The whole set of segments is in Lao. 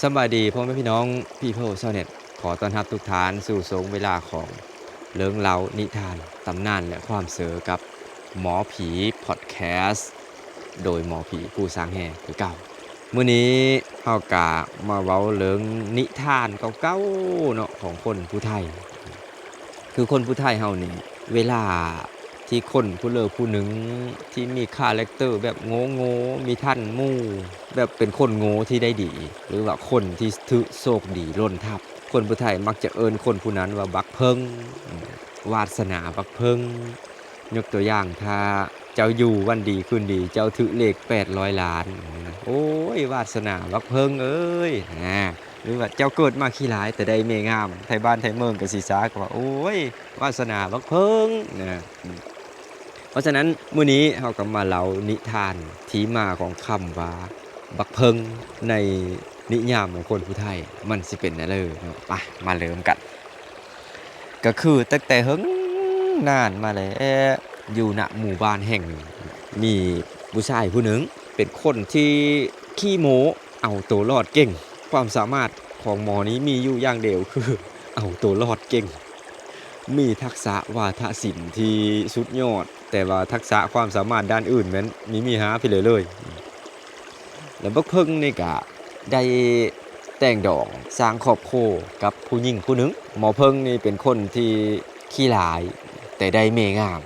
ສະບາຍດີພໍ່ແມ່ພີ່ນ້ອງ People ຊາວເນັດ ຂໍຕ້ອນຮັບທຸກທ່ານສູ່ຊ່ວງເວລາຂອງເລື່ອງເລົ່ານິທານ ຕຳນານ ແລະ ຄວາມເຊີກັບໝໍຜີ Podcast ໂດຍໝໍຜີຜູ້ສ້າງແຮ່ຄືເກົ່າ. ມື້ນີ້ເຮົາກະມາເວົ້າເລື່ອງນິທານເກົ່າໆເນາະ ຂອງຄົນຜູ້ໄທ. ຄືຄົນຜູ້ໄທເຮົານີ້ ເວລາທີ່ຄົນຜູ້ເລີຜູ້ໜຶ່ງທີ່ມີຄາແຣັກເຕີແບບໂງ່ໆ ມີທັນໝູ່ ແບບເປັນຄົນໂງ່ທີ່ໄດ້ດີ ຫຼືວ່າຄົນທີ່ຖືກໂຊກດີຫຼົ່ນທັບ, ຄົນຜູ້ໄທມັກຈະເອີ້ນຄົນຜູ້ນັ້ນວ່າບັກເຜິ້ງ, ວາດສະໜາບັກເຜິ້ງ. ຍົກຕົວຢ່າງ ຖ້າເຈົ້າຢູ່ວັນດີຄືນດີ ເຈົ້າຖືກເລກແປດຮ້ອຍລ້ານ, ໂອ້ຍ ວາດສະໜາບັກເຜິ້ງເອີຍ ນາ. ຫຼືວ່າເຈົ້າເກີດມາຂີ້ຫຼາຍ ແຕ່ໄດ້ແມ່ງາມ ໄທບ້ານໄທເມືອງກໍຊິຊາກວ່າ ໂອ້ຍ ວາດສະໜາບັກເຜິ້ງນະ. ເພາະສະນັ້ນ ມື້ນີ້ເຮົາກໍມາເລົ່ານິທານທີ່ມາຂອງຄຳວ່າບັກເຜິ້ງ ໃນນິຍາມຂອງຄົນຜູ້ໄທ ມັນຊິເປັນແນວໃດເນາະ. ໄປ ມາເລີ່ມກັນ. ກໍຄືຕັ້ງແຕ່ເຫິງນານມາແລ້ວ ຢູ່ນະໝູ່ບ້ານແຫ່ງໜຶ່ງ ມີຜູ້ຊາຍຜູ້ໜຶ່ງ ເປັນຄົນທີ່ຂີ້ໂມ້ ເອົາໂຕລອດເກັ່ງ. ຄວາມສາມາດຂອງໝໍນີ້ມີຢູ່ຢ່າງດຽວ ຄືເອົາໂຕລອດເກັ່ງ, ມີທັກສະວາທະສິນທີ່ສຸດຍອດ, ແຕ່ວ່າທັກສະຄວາມສາມາດດ້ານອື່ນແມ່ນມີມີຫາໄປເລີຍ. ແລ້ວບັກເຜິ້ງນີ້ກະໄດ້ແຕ່ງດອງສ້າງຄອບຄົວກັບຜູ້ຍິງຜູ້ໜຶ່ງ. ໝໍເຜິ້ງນີ້ເປັນຄົນທີ່ຂີ້ຫຼາຍ ແຕ່ໄດ້ແມ່ງາມ.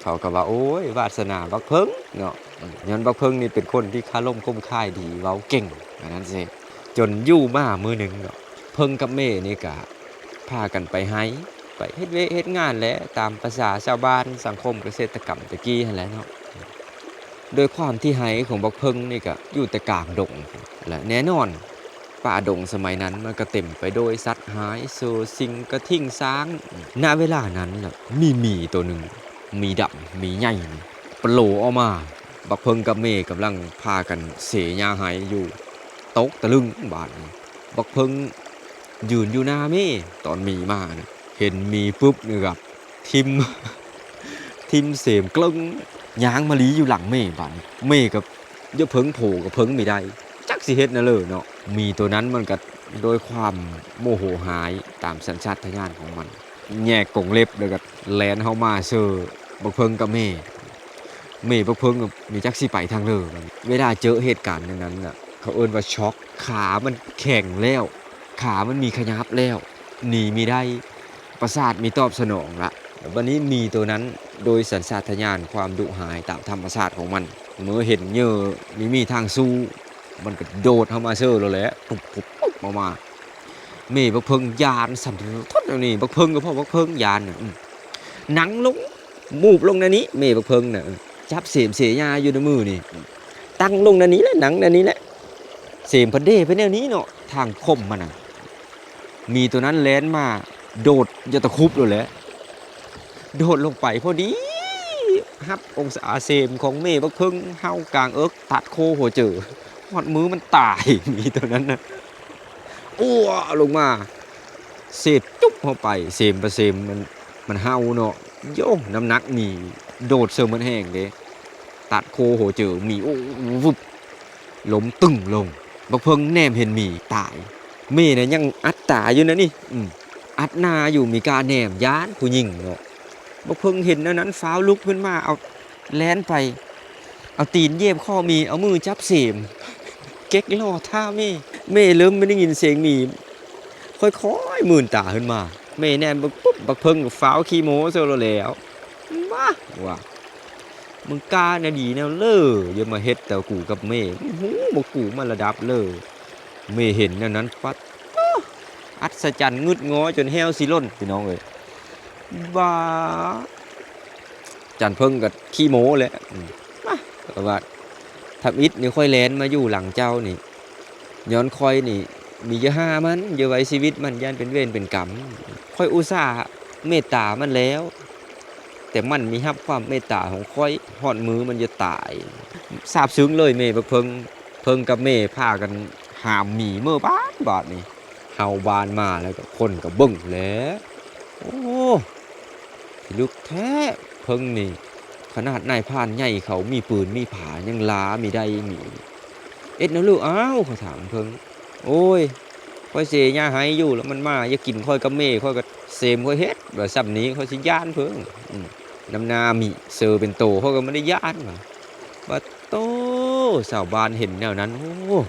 ເຂົາກໍວ່າ ໂອ້ຍ ວາດສະໜາບັກເຜິ້ງເນາະ. ຍ້ອນບັກເຜິ້ງນີ້ເປັນຄົນທີ່ຄາລົມຄົມຄາຍດີ ເວົ້າເກັ່ງ ວ່າຊັ້ນເສ. ຈົນຢູ່ມາມື້ໜຶ່ງເນາະ ເຜິ້ງກັບເມນີ້ກະພາກັນໄປໄຮ່ ໄປເຮັດວຽກເຮັດງານແຫຼະ ຕາມປະສາຊາວບ້ານສັງຄົມກະເສດຕະກຳແຕ່ກີ້ຫັ້ນແຫຼະເນາະ. ໂດຍຄວາມທີ່ໄຮ່ຂອງບັກເຜິ້ງນີ້ກະຢູ່ແຕ່ກາງດົງ ແລະ ແນ່ນອນ ປ່າດົງສະໄໝນັ້ນມັນກະເຕັມໄປໂດຍສັດຮ້າຍ ເສືອ ສິງ ກະທິ່ງ ຊ້າງ. ນະເວລານັ້ນລະ ມີໝີໂຕໜຶ່ງ ໝີດຳ ໝີໃຫຍ່ ປະໂລອອກມາ. ບັກເຜິ້ງກັບເມກຳລັງພາກັນເສຍຫຍ້າໄຮ່ຢູ່ ຕົກຕະລຶງບາດນີ້. ບັກເຜິ້ງຢືນຢູ່ໜ້າເມ ຕອນໝີມານະ ເຫັນໝີປຶບນີ້ກະ ຖິ້ມ ຖິ້ມເສມເກິ່ງ ຍ່າງມາຫຼີຢູ່ຫຼັງເມບາດນີ້. ເມກະຢາກເຜິ້ງໂພກະເຜິ້ງບໍ່ໄດ້ ຈັກຊິເຮັດແນວເລີເນາະ. ໝີໂຕນັ້ນມັນກະໂດຍຄວາມໂມໂຫຮ້າຍຕາມສັນຊາດຕະຍານຂອງມັນ ແຍກກົງເລັບ ແລ້ວກະແລ່ນເຂົ້າມາເຊີບັກເຜິ້ງກັບເມ. ເມບັກເຜິ້ງກະບໍ່ຈັກຊິໄປທາງເລີ. ເວລາເຈີເຫດການແນວນັ້ນນະ ເຂົາເອີ້ນວ່າຊັອກ ຂາມັນແຂງແລ້ວ ຂາມັນມີຂະຫຍາບແລ້ວ ໜີບໍ່ໄດ້ ປະສາດມີຕອບສະໜອງລະ. ບາດນີ້ໝີໂຕນັ້ນໂດຍສັນຊາດຕະຍານຄວາມດຸຮ້າຍຕາມທຳມະຊາດຂອງມັນ ເມື່ອເຫັນເຫຍື່ອມີ ມີທາງສູ້ ມັນກະໂດດເຂົ້າມາເຊີໂລດແຫຼະ ປຸບໆໆ ອອກມາ. ເມບັກເຜິ້ງຢ້ານສັ່ນທອດແນວນີ້ ບັກເຜິ້ງກະພໍ້ ບັກເຜິ້ງຢ້ານນະ ອືມ ນັ່ງລົງ ມູບລົງແນວນີ້ ເມບັກເຜິ້ງນະ ຈັບເສມເສຍຫຍ້າຢູ່ໃນມືນີ້ ຕັ້ງລົງແນວນີ້ແຫຼະ ນັ່ງແນວນີ້ແຫຼະ ເສມພັນເດໄປແນວນີ້ເນາະ ທາງຄົມມັນນະ. ໝີໂຕນັ້ນແລ່ນມາ ໂດດຢາກຕະຄຸບໂລດແຫຼະ ໂດດລົງໄປພໍດີ ຮັບອົງສາເສມຂອງເມບັກເຜິ້ງ ເຫົ່າກາງເອິກ ຕັດໂຄຫົວເຈີ ຮອດມືມັນຕາຍ ໝີໂຕນັ້ນນະ ອ້ວ ລົງມາ ເສບຈຸບເຂົ້າໄປ ເສມປະເສມມັນ ມັນເຫົ່າເນາະ ໂຢ ນ້ຳໜັກໝີໂດດເຊີມັນແຮງເດ້ ຕັດໂຄຫົວເຈີໝີ ໂອ້ ວຶບ ລົ້ມຕຶ້ງລົງ. ບັກເຜິ້ງແນມເຫັນໝີຕາຍ ເມນະຍັງອັດຕາຢູ່ນະນີ້ ອືມ ອັດໜ້າຢູ່ ມີກ້າແນມ ຢ້ານຜູ້ຍິງເນາະ. ບັກເຜິ້ງເຫັນແນວນັ້ນ ຟ້າວລຸກຂຶ້ນມາ ເອົາ ແລ່ນໄປ ເອົາຕີນຢຽບຄໍໝີ ເອົາມືຈັບເສມ ເກັກລໍຖ້າເມ. ເມເລີ່ມໄດ້ຍິນສຽງໝີ ຄ່ອຍໆ ມື່ນຕາຂຶ້ນມາ ເມແນມເບິ່ງປຸບ ບັກເຜິ້ງກະຟ້າວຂີ້ໂມ້ເຊີໂລດແລ້ວ ມາ ວ່າ ມຶງກ້າແນວດີແນວເລີ ຢ່າມາເຮັດແຕ່ກູກັບເມ ມຶງຮູ້ບໍ່ ກູມາລະດັບເລີ. ເມເຫັນແນວນັ້ນ ປັດໂທ້ ອັດສະຈັນງຶດງໍຈົນແຫ້ວຊິຫຼົ່ນ ພີ່ນ້ອງເອີຍ ບາ ຈັນເຜິ້ງກະຂີ້ໂມ້ແຫຼະ ອືມ ມາ ວ່າ ທຳອິດນີ້ຂ້ອຍແລ່ນມາຢູ່ຫຼັງເຈົ້ານີ້ ຍ້ອນຂ້ອຍນີ້ມີຢາຫ້າມັນ ຢ່າໄວ້ຊີວິດມັນ ຢ້ານເປັນເວນເປັນກຳ. ຂ້ອຍອຸດສ່າເມດຕາມັນແລ້ວ ແຕ່ມັນມີຮັບຄວາມເມດຕາຂອງຂ້ອຍ ຮອດມື້ມັນຈະຕາຍ. ຊາບຊຶ້ງເລີຍເມບັກເຜິ້ງ ເຜິ້ງກັບເມພາກັນຫາມໝີເມືອບ້ານ ບາດນີ້ ເຫົ່າບ້ານມາແລ້ວກະຄົນກະເບິ່ງແຫຼະ ໂອ້ ພິລຶກແທ້ ເຜິ້ງນີ້ ຂະໜາດນາຍພານໃຫຍ່ເຂົາມີປືນມີຜາຍັງລາມີໄດ້ໝີ ເຮັດແນວເລີ ອ້າວ ເຂົາຖາມເຜິ້ງ ໂອ້ຍ ຂ້ອຍເສຍຫຍ້າໄຮ່ຢູ່ ແລ້ວມັນມາຢາກກິນຂ້ອຍກັບແມ່ຂ້ອຍ ກໍເສມຂ້ອຍເຮັດ ວ່າຊ່ຳນີ້ຂ້ອຍຊິຢ້ານເພິ່ງ. ອືມ ນຳໜ້າມີເຊີເປັນໂຕ ຂ້ອຍກໍບໍ່ໄດ້ຢ້ານວ່າ. ບາດໂຕ ຊາວບ້ານເຫັນແນວນັ້ນ ໂອ້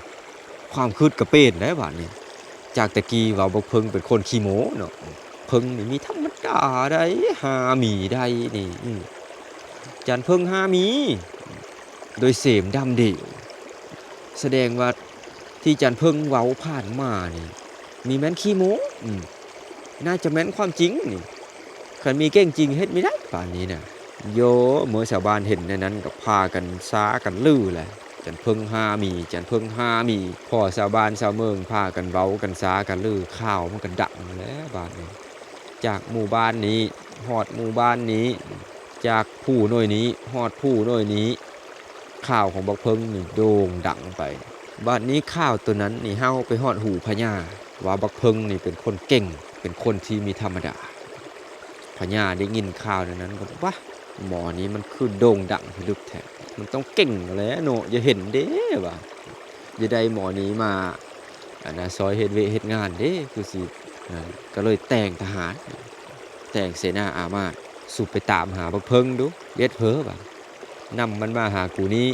ຄວາມຄິດກໍປ່ຽນໄດ໋ບາດນີ້. ຈາກແຕ່ກີ້ເວົ້າບັກເພິ່ງເປັນຄົນຂີ້ໂມ້ເນາະ ເພິ່ງນີ້ມີທຳມະດາໃດ໋ ຫາມີໃດ໋ນີ້. ອືມ ຈານເພິ່ງຫາມີ ໂດຍເສມດຳເດວ ສະແດງວ່າທີ່ຈານເພິ່ງເວົ້າຜ່ານມານີ້ ມີແມ່ນຂີ້ໂມ້ ອືມ ໜ້າຈະແມ່ນຄວາມຈິງນີ້. ຄັນມີເກັ່ງຈິງເຮັດມີໄດ້ປານນີ້ນະ. ໂຢ ເມື່ອຊາວບ້ານເຫັນແນວນັ້ນກໍພາກັນຊາກັນລືແຫຼະ ຈານເພິ່ງຫາມີ ຈານເພິ່ງຫາມີ. ພໍຊາວບ້ານຊາວເມືອງພາກັນເວົ້າກັນຊາກັນລື ຂ່າວມັນກໍດັງແລ້ວບາດນີ້. ຈາກໝູ່ບ້ານນີ້ຮອດໝູ່ບ້ານນີ້ ຈາກຜູ້ໜ່ວຍນີ້ຮອດຜູ້ໜ່ວຍນີ້ ຂ່າວຂອງບັກເພິ່ງນີ້ໂດ່ງດັງໄປ. ບາດນີ້ຂ່າວໂຕນັ້ນນີ້ເຮົາໄປຮອດຫູພະຍາ ວ່າບັກເພິ່ງນີ້ເປັນຄົນເກັ່ງ ເປັນຄົນທີ່ມີທຳມະດາ. ພະຍາໄດ້ຍິນຂ່າວແນວນັ້ນກໍ ວະ ໝໍນີ້ມັນຄືໂດ່ງດັງພິລຶກແທ້ ມັນຕ້ອງເກັ່ງແຫຼະເນາະ ຢ່າເຫັນເດ້ວ່າ ຢ່າໄດ້ໝໍນີ້ມາ ອັນນະ ຊ່ອຍເຮັດວຽກເຮັດງານເດ້ ຄືຊິນັ້ນ. ກໍເລີຍແຕ່ງທະຫານ ແຕ່ງເສນາອາມາດ ສູ່ໄປຕາມຫາບັກເພິ່ງດູ ເວັດເພີວ່າ ນຳມັນມາຫາກູນີ້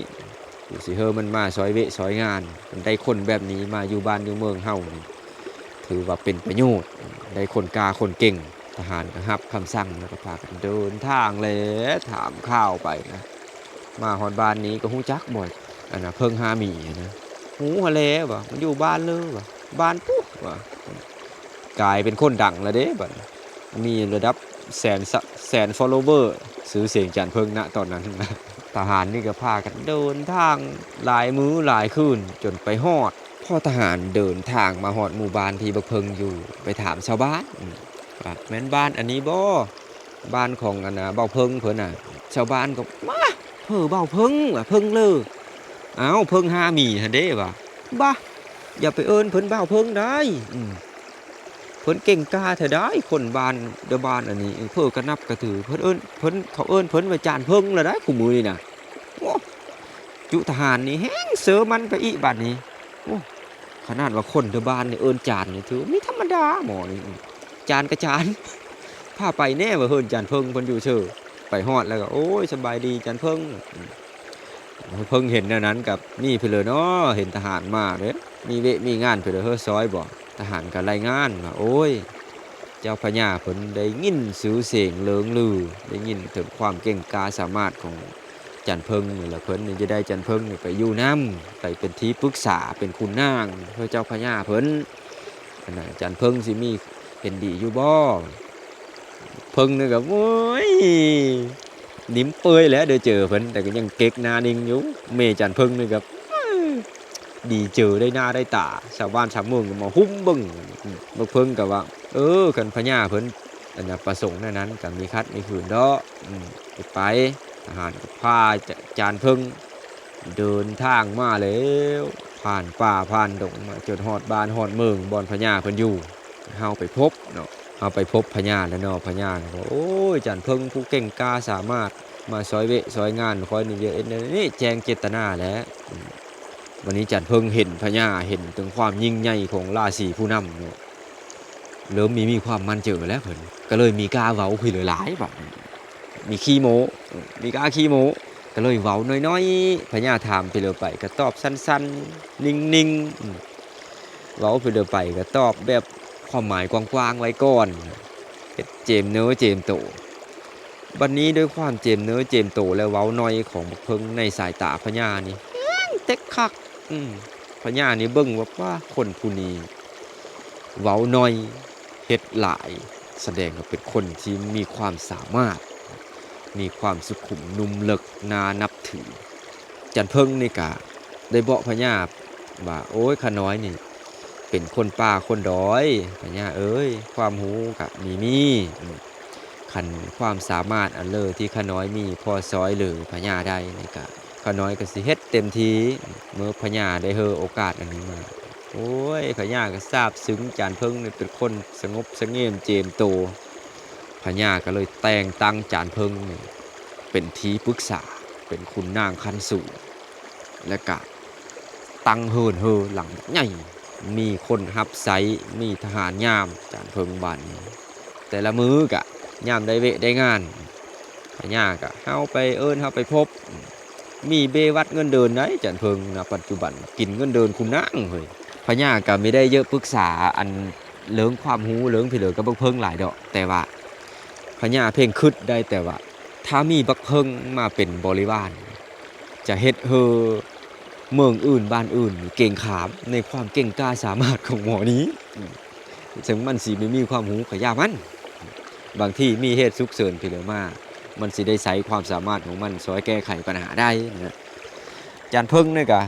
ກູຊິເຮີມັນມາຊ່ອຍວຽກຊ່ອຍງານ. ມັນໄດ້ຄົນແບບນີ້ມາຢູ່ບ້ານຢູ່ເມືອງເຮົານີ້ ຖືວ່າເປັນປະໂຫຍດ ໄດ້ຄົນກ້າຄົນເກັ່ງ. ທະຫານກໍຮັບຄຳສັ່ງ ແລ້ວກໍພາກັນເດີນທາງແຫຼະ ຖາມຂ່າວໄປນະ. ມາຮອດບ້ານນີ້ກໍຮູ້ຈັກບໍ່ ອັນນະ ເພິ່ງຫາມີຫັ້ນນະ. ຮູ້ຫັ້ນແຫຼະວ່າມັນຢູ່ບ້ານເລີວ່າ ບ້ານປຸວ່າ ກາຍເປັນຄົນດັງແລ້ວເດ້ບັດນີ້ ມີລະດັບແສນ ສະ ແສນ follower ຊື່ສຽງຈານເພິ່ງນະຕອນນັ້ນ. ທະຫານນີ້ກໍພາກັນເດີນທາງຫຼາຍມື້ຫຼາຍຄືນຈົນໄປຮອດ. ພໍທະຫານເດີນທາງມາຮອດໝູ່ບ້ານທີ່ບັກເພິ່ງຢູ່ ໄປຖາມຊາວບ້ານ ອືມ ວ່າແມ່ນບ້ານອັນນີ້ບໍ່ ບ້ານຂອງອັນນະ ເບົາເພິ່ງເພິ່ນນະ. ຊາວບ້ານກໍ ມາ ເພີເບົາເພິ່ງວ່າ ເພິ່ງເລີ ອ້າວ ເພິ່ງຫາມີຫັ້ນເດ້ວ່າ. ບາ ຢ່າໄປເອີ້ນເພິ່ນເບົາເພິ່ງໄດ໋ ອືມ ເພິ່ນເກັ່ງກ້າແທ້ໄດ໋ ຄົນບ້ານເດີບ້ານອັນນີ້ ເອີ ເພິ່ນກໍນັບກໍຖື ເພິ່ນເອີ້ນ ເພິ່ນ ເຂົາເອີ້ນເພິ່ນວ່າຈານເພິ່ງແລ້ວໄດ໋ ຄູ່ມື້ນີ້ນະ. ໂອ້ ຈຸທະຫານນີ້ແຮງເຊີມັນໄປອີກບາດນີ້. ໂອ້ ຂະໜາດວ່າຄົນເດີບ້ານນີ້ເອີ້ນຈານນີ້ ຖືວ່າມີທຳມະດາ ໝໍນີ້ ອືມ ຈານກະຈານ ພາໄປແດ່ວ່າເຮືອນຈານເພິ່ງເພິ່ນຢູ່ເຊີ. ໄປຮອດແລ້ວກໍ ໂອ້ຍ ສະບາຍດີຈານເພິ່ງ ອືມ ເພິ່ງເຫັນແນວນັ້ນກໍມີເພິ່ນເລີຍເນາະ ເຫັນທະຫານມາເດ້ ມີວຽກມີງານເພິ່ນເລີຍ ເຮີ ຊ່ອຍບໍ່. ທະຫານກໍລາຍງານວ່າ ໂອ້ຍ ເຈົ້າພະຍາເພິ່ນໄດ້ຍິນຊື່ສຽງເລີງລື ໄດ້ຍິນເຖິງຄວາມເກັ່ງກ້າສາມາດຂອງຈານເພິ່ງນີ້ ແລ້ວເພິ່ນນີ້ຈະໄດ້ຈານເພິ່ງນີ້ໄປຢູ່ນຳ ໄປເປັນທີ່ປຶກສາ ເປັນຂຸນນາງໃຫ້ເຈົ້າພະຍາເພິ່ນ. ອັນນະ ຈານເພິ່ງຊິມີເຫັນດີຢູ່ບໍ່? ເພິ່ງນີ້ກໍ ໂອ້ຍ ນິມເປີຍແຫຼະ ໄດ້ເຈີເພິ່ນ ແຕ່ກໍຍັງເກັກໜ້ານິ່ງຢູ່. ແມ່ຈານເພິ່ງນີ້ກໍ ເອີ ດີເຈີໄດ້ໜ້າໄດ້ຕາ ຊາວບ້ານຊາວເມືອງກໍມາຮຸມເບິ່ງ. ອືມ ບັກເພິ່ງກໍວ່າ ເອີ ຄັນພະຍາເພິ່ນ ອັນນະ ປະສົງແນວນັ້ນ ກໍມີຂັດມີຂືນດອກ. ອືມ ໄປ ທະຫານກໍພາຈານເພິ່ງເດີນທາງມາແລ້ວ ຜ່ານປ່າຜ່ານດົງມາ ຈົນຮອດບ້ານຮອດເມືອງບ່ອນພະຍາເພິ່ນຢູ່. ເຮົາໄປພົບເນາະ ເຮົາໄປພົບພະຍາແລ້ວເນາະ ພະຍາກໍ ໂອ້ຍ ຈານເພິ່ງຜູ້ເກັ່ງກ້າສາມາດ ມາຊ່ອຍວຽກຊ່ອຍງານຂ້ອຍນີ້ ວຽກອັນນີ້ ແຈ້ງເຈດຕະນາແລ້ວ. ອືມ ວັນນີ້ຈານເພິ່ງເຫັນພະຍາ ເຫັນເຖິງຄວາມຍິ່ງໃຫຍ່ຂອງລາສີຜູ້ນຳເນາະ ເລີ່ມມີ ມີຄວາມໝັ້ນໃຈແລ້ວເພິ່ນ ກໍເລີຍມີກ້າເວົ້າພີ້ເລີຫຼາຍບາດນີ້ ມີຂີ້ໂມ້ ເອີ ມີກ້າຂີ້ໂມ້ ກໍເລີຍເວົ້າໜ້ອຍໆ. ພະຍາຖາມພີ້ເລີໄປ ກໍຕອບສັ້ນໆ ນິ່ງໆ ອືມ ເວົ້າພີ້ເລີໄປ ກໍຕອບແບບຄວາມໝາຍກວ້າງໆໄວ້ກ່ອນ ເຮັດເຈມເນີເຈມໂຕ. ບັດນີ້ດ້ວຍຄວາມເຈມເນີເຈມໂຕ ແລະ ເວົ້າໜ້ອຍຂອງບັກເພິ່ງ ໃນສາຍຕາພະຍານີ້ແຮງເຕັກຄັກ. ອືມ ພະຍານີ້ເບິ່ງວ່າ ປ້າ ຄົນຜູ້ນີ້ເວົ້າໜ້ອຍ ເຮັດຫຼາຍ ສະແດງວ່າເປັນຄົນທີ່ມີຄວາມສາມາດ ມີຄວາມສຸຂຸມນຸ່ມເລິກ ໜ້ານັບຖື. ຈັນເພິ່ງນີ້ກະໄດ້ບອກພະຍາວ່າ ໂອ້ຍ ຂ້ານ້ອຍນີ້ເປັນຄົນປ່າຄົນດອຍ ພະຍາເອີຍ ຄວາມຮູ້ກະມີມີ ອືມ ຄັນຄວາມສາມາດອັນເລີທີ່ຂ້ານ້ອຍມີພໍຊ່ອຍເຫຼືອພະຍາໄດ້ນີ້ກະ ຂ້ານ້ອຍກໍຊິເຮັດເຕັມທີ່. ເມື່ອພະຍາໄດ້ເຮີໂອກາດອັນນີ້ມາ ໂອ້ຍ ພະຍາກໍຊາບຊຶງ ຈານເພິ່ງນີ້ເປັນຄົນສະຫງົບສະຫງຽມເຈມໂຕ. ພະຍາກໍເລີຍແຕ່ງຕັ້ງຈານເພິ່ງນີ້ເປັນທີ່ປຶກສາ ເປັນຂຸນນາງຂັ້ນສູງ ແລະກະຕັ້ງເຮືອນເຮີຫຼັງໃຫຍ່ ມີຄົນຮັບໃຊ້ ມີທະຫານຍາມ ຈານເພິ່ງບາດນີ້ ແຕ່ລະມື້ກະຍາມໄດ້ເວະໄດ້ງານ ພະຍາກະເຮົາໄປເອີ້ນເຮົາໄປພົບ ມີເບວັດເງິນເດີນໃດ໋ ຈານເພິ່ງນະ ປັດຈຸບັນກິນເງິນເດີນຄູນາງເຮີ້ຍ. ພະຍາກະມີໄດ້ເຢີະປຶກສາອັນເລື່ອງຄວາມຮູ້ເລື່ອງພີເລີກັບບັກເພິ່ງຫຼາຍດອກ ແຕ່ວ່າພະຍາເພັ່ງຄຶດໄດ້ແຕ່ວ່າ ຖ້າມີບັກເພິ່ງມາເປັນບໍລິວານ ຈະເຮັດໃຫ້ເມືອງອື່ນບ້ານອື່ນນີ້ເກັ່ງຂາມໃນຄວາມເກັ່ງກ້າສາມາດຂອງໝໍນີ້ ເຊິ່ງມັນຊິບໍ່ມີຄວາມຮູ້ກະຢ່າມັນ ບາງທີມີເຫດສຸກເສີນພີເລີມາ ມັນຊິໄດ້ໃຊ້ຄວາມສາມາດຂອງມັນຊ່ອຍແກ້ໄຂບັນຫາໄດ້ນະ. ຈານເພິ່ງນີ້ກະ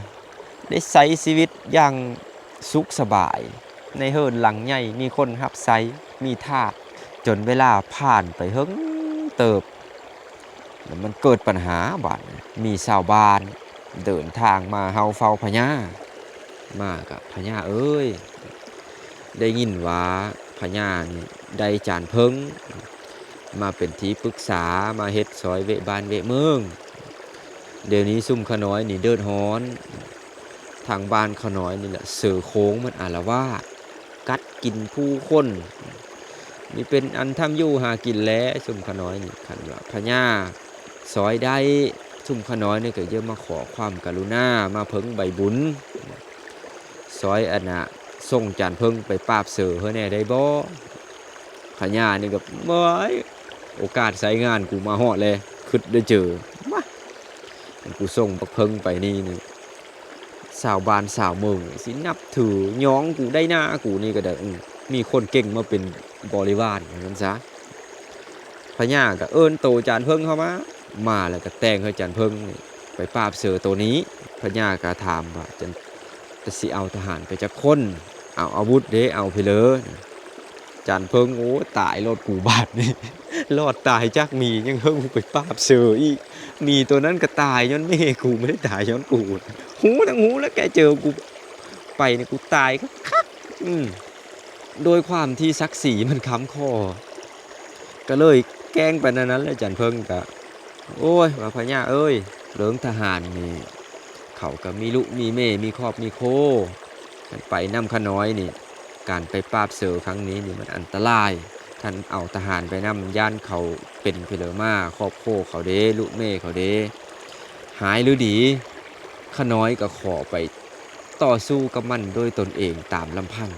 ໄດ້ໃຊ້ຊີວິດຢ່າງສຸກສະບາຍ ໃນເຮືອນຫຼັງໃຫຍ່ ມີຄົນຮັບໃຊ້ ມີທາດ ຈົນເວລາຜ່ານໄປເຫິງເຕີບ ແລ້ວມັນເກີດບັນຫາບາດນີ້ ມີຊາວບ້ານເດີນທາງມາເຮົາເຝົ້າພະຍາ ມາກະ ພະຍາເອີຍ ໄດ້ຍິນວ່າພະຍານີ້ໄດ້ຈານເພິ່ງມາເປັນທີ່ປຶກສາ ມາເຮັດຊ່ອຍເວະບ້ານເວະເມືອງ ດຽວນີ້ຊຸມຂ້ານ້ອຍນີ້ເດືອດຮ້ອນ ທາງບ້ານຂ້ານ້ອຍນີ້ແຫຼະ ເສືອໂຄ່ງມັນອາລະວາດ ກັດກິນຜູ້ຄົນ ມີເປັນອັນທຳຢູ່ຫາກິນແລ ຊຸມຂ້ານ້ອຍນີ້ ຄັນວ່າພະຍາຊ່ອຍໄດ້ ຊຸມຂ້ານ້ອຍນີ້ກະຈະມາຂໍຄວາມກະລຸນາ ມາເພິ່ງໃບບຸນ ຊ່ອຍອັນນະ ສົ່ງຈານເພິ່ງໄປປາບເສືອໃຫ້ແດ່ໄດ້ບໍ່? ພະຍານີ້ກະ ໂອ້ຍ ໂອກາດໃຊ້ງານກູມາຮອດແລ ຄຶດໄດ້ເຈີ ມາ ຄັນກູສົ່ງບັກເພິ່ງໄປນີ້ນີ້ ຊາວບ້ານຊາວເມືອງຊິນັບຖືຍອງກູໄດ້ ໜ້າກູນີ້ກະໄດ້ ອື ມີຄົນເກັ່ງມາເປັນບໍລິວານວ່າຊັ້ນຊະ. ພະຍາກະເອີ້ນໂຕຈານເພິ່ງເຂົ້າມາ ມາແລ້ວກະແຕ່ງໃຫ້ຈານເພິ່ງໄປປາບເສືອໂຕນີ້. ພະຍາກະຖາມວ່າ ຈະ ຈະຊິເອົາທະຫານໄປຈັກຄົນ? ເອົາອາວຸດເດ ເອົາພີເລີ? ຈານເພິ່ງ ໂອ້ ຕາຍໂລດກູບາດນີ້ ລອດຕາຍຈາກໝີ ຍັງເຮີ້ໄປປາບເສືອອີກ ໝີໂຕນັ້ນກະຕາຍຍ້ອນແມ່ກູ ບໍ່ໄດ້ຕາຍຍ້ອນກູ ຮູ້ທັງຮູ້ແລ້ວ ແກເຈີກູໄປນີ້ ກູຕາຍຄັກໆ ອື ໂດຍຄວາມທີ່ສັກສີມັນຄ້ຳຄໍ້ ກະເລີຍແກ້ງໄປແນວນັ້ນແຫຼະ. ຈານເພິ່ງກະ ໂອ້ຍ ວ່າພະຍາເອີຍ ເລື່ອງທະຫານນີ້ ເຂົາກະມີລູກມີເມຍ ມີຄອບມີຄົວ ຄັນໄປນຳຂ້ານ້ອຍນີ້ ການໄປປາບເສືອຄັ້ງນີ້ນີ້ມັນອັນຕະລາຍ ຄັນເອົາທະຫານໄປນຳ ຢ້ານເຂົາເປັນພີເລີມາ ຄອບຄົວເຂົາເດ ລູກເມຍເຂົາເດ ຮ້າຍຫຼືດີ ຂ້ານ້ອຍກະຂໍໄປຕໍ່ສູ້ກັບມັນດ້ວຍຕົນເອງຕາມລຳພັງ.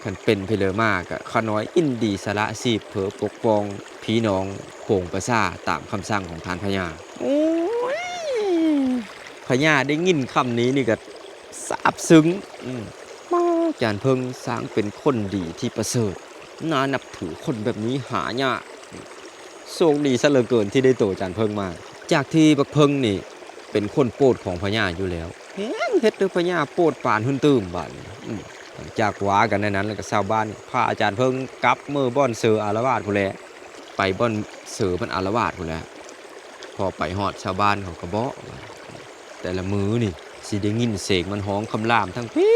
ຄັນເປັນພີເລີມາກະ ຂ້ານ້ອຍຍິນດີສະຫຼະຊີບເພື່ອປົກປ້ອງພີ່ນ້ອງໂຂງປະຊາຕາມຄຳສັ່ງຂອງທ່ານພະຍາ. ໂອ້ຍ ພະຍາໄດ້ຍິນຄຳນີ້ນີ້ກະຊາບຊຶ້ງ ອື ມາ ຈານເພິ່ງຊ່າງເປັນຄົນດີທີ່ປະເສີດ ໜ້ານັບຖື ຄົນແບບນີ້ຫາຍາກ ໂຊກດີຊະເຫຼືອເກີນທີ່ໄດ້ໂຕຈານເພິ່ງມາ. ຈາກທີ່ບັກເພິ່ງນີ້ເປັນຄົນໂປດຂອງພະຍາຢູ່ແລ້ວ ແຮ່ງເຮັດໃຫ້ພະຍາໂປດປານຫຶ້ນຕື່ມບາດນີ້ ອື ຫຼັງຈາກວ່າກັນແນວນັ້ນແລ້ວກະ ຊາວບ້ານພາອາຈານເພິ່ງກັບເມືອບ່ອນເສືອອາລະວາດພຸ້ນແຫຼະ ໄປບ່ອນເສືອມັນອາລະວາດພຸ້ນແຫຼະ. ພໍໄປຮອດຊາວບ້ານເຂົາກະບອກວ່າ ແຕ່ລະມື້ນີ້ຊິໄດ້ຍິນສຽງມັນຮ້ອງຄຳລາມທັງພີ້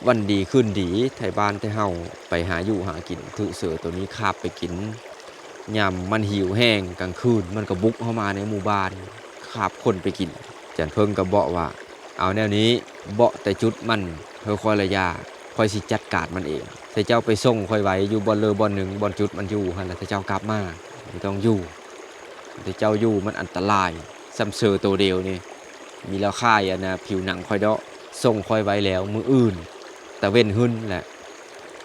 ວັນດີຄືນດີ ໄທບ້ານໄທເຮົາໄປຫາຢູ່ຫາກິນ ຖືກເສືອໂຕນີ້ຄາບໄປກິນ ຍາມມັນຫິວແຮງກາງຄືນ ມັນກະບຸກເຂົ້າມາໃນໝູ່ບ້ານ ຄາບຄົນໄປກິນ. ຈານເພິ່ງກະບອກວ່າ ເອົາແນວນີ້ ເບາະແຕ່ຈຸດມັນໃຫ້ຂ້ອຍລະຢ່າ ຂ້ອຍຊິຈັດການມັນເອງ ຖ້າເຈົ້າໄປສົ່ງຂ້ອຍໄວ້ຢູ່ບ່ອນເລີບ່ອນໜຶ່ງ ບ່ອນຈຸດມັນຢູ່ຫັ້ນ ແລ້ວຖ້າເຈົ້າກັບມາ ບໍ່ຕ້ອງຢູ່ ຖ້າເຈົ້າຢູ່ມັນອັນຕະລາຍ ສ່ຳເສືອໂຕດຽວນີ້ ມີແລ້ວຄ້າຍອັນນະຜິວໜັງຂ້ອຍເດາະ ສົ່ງຂ້ອຍໄວ້ແລ້ວ ມື້ອື່ນຕາເວັນຫຶ້ນແຫຼະ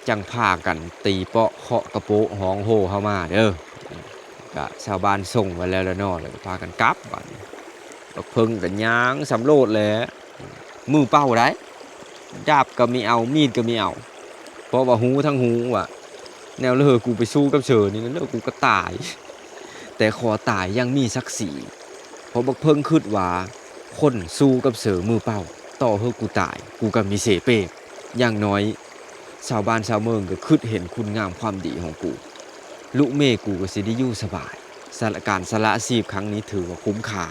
ຈັ່ງພາກັນຕີເປາະເຄາະກະໂປະຮ້ອງໂຮເຮົາມາເດີ. ກະຊາວບ້ານສົ່ງໄວ້ແລ້ວລະເນາະ ແລ້ວກະພາກັນກັບບາດນີ້ ບັກເພິ່ງກະຍ່າງສຳໂລດແຫຼະ ມືເປົ່າໃດ໋ ດາບກະມີເອົາ ມີດກະມີເອົາ ເພາະວ່າຮູ້ທັງຮູ້ວ່າ ແນວເລີກູໄປສູ້ກັບເສືອນີ້ ແນວເລີກູກະຕາຍ ແຕ່ຂໍຕາຍຢ່າງມີສັກສີ ເພາະບັກເພິ່ງຄຶດວ່າ ຄົນສູ້ກັບເສືອມືເປົ່າ ຕໍ່ໃຫ້ກູຕາຍ ກູກະມີເສເປກ ຢ່າງໜ້ອຍຊາວບ້ານຊາວເມືອງກະຄຶດເຫັນຄຸນງາມຄວາມດີຂອງກູ ລູກເມຍກູກະຊິໄດ້ຢູ່ສະບາຍ ສະ ການສະຫຼະຊີບຄັ້ງນີ້ຖືວ່າຄຸ້ມຄ່າ.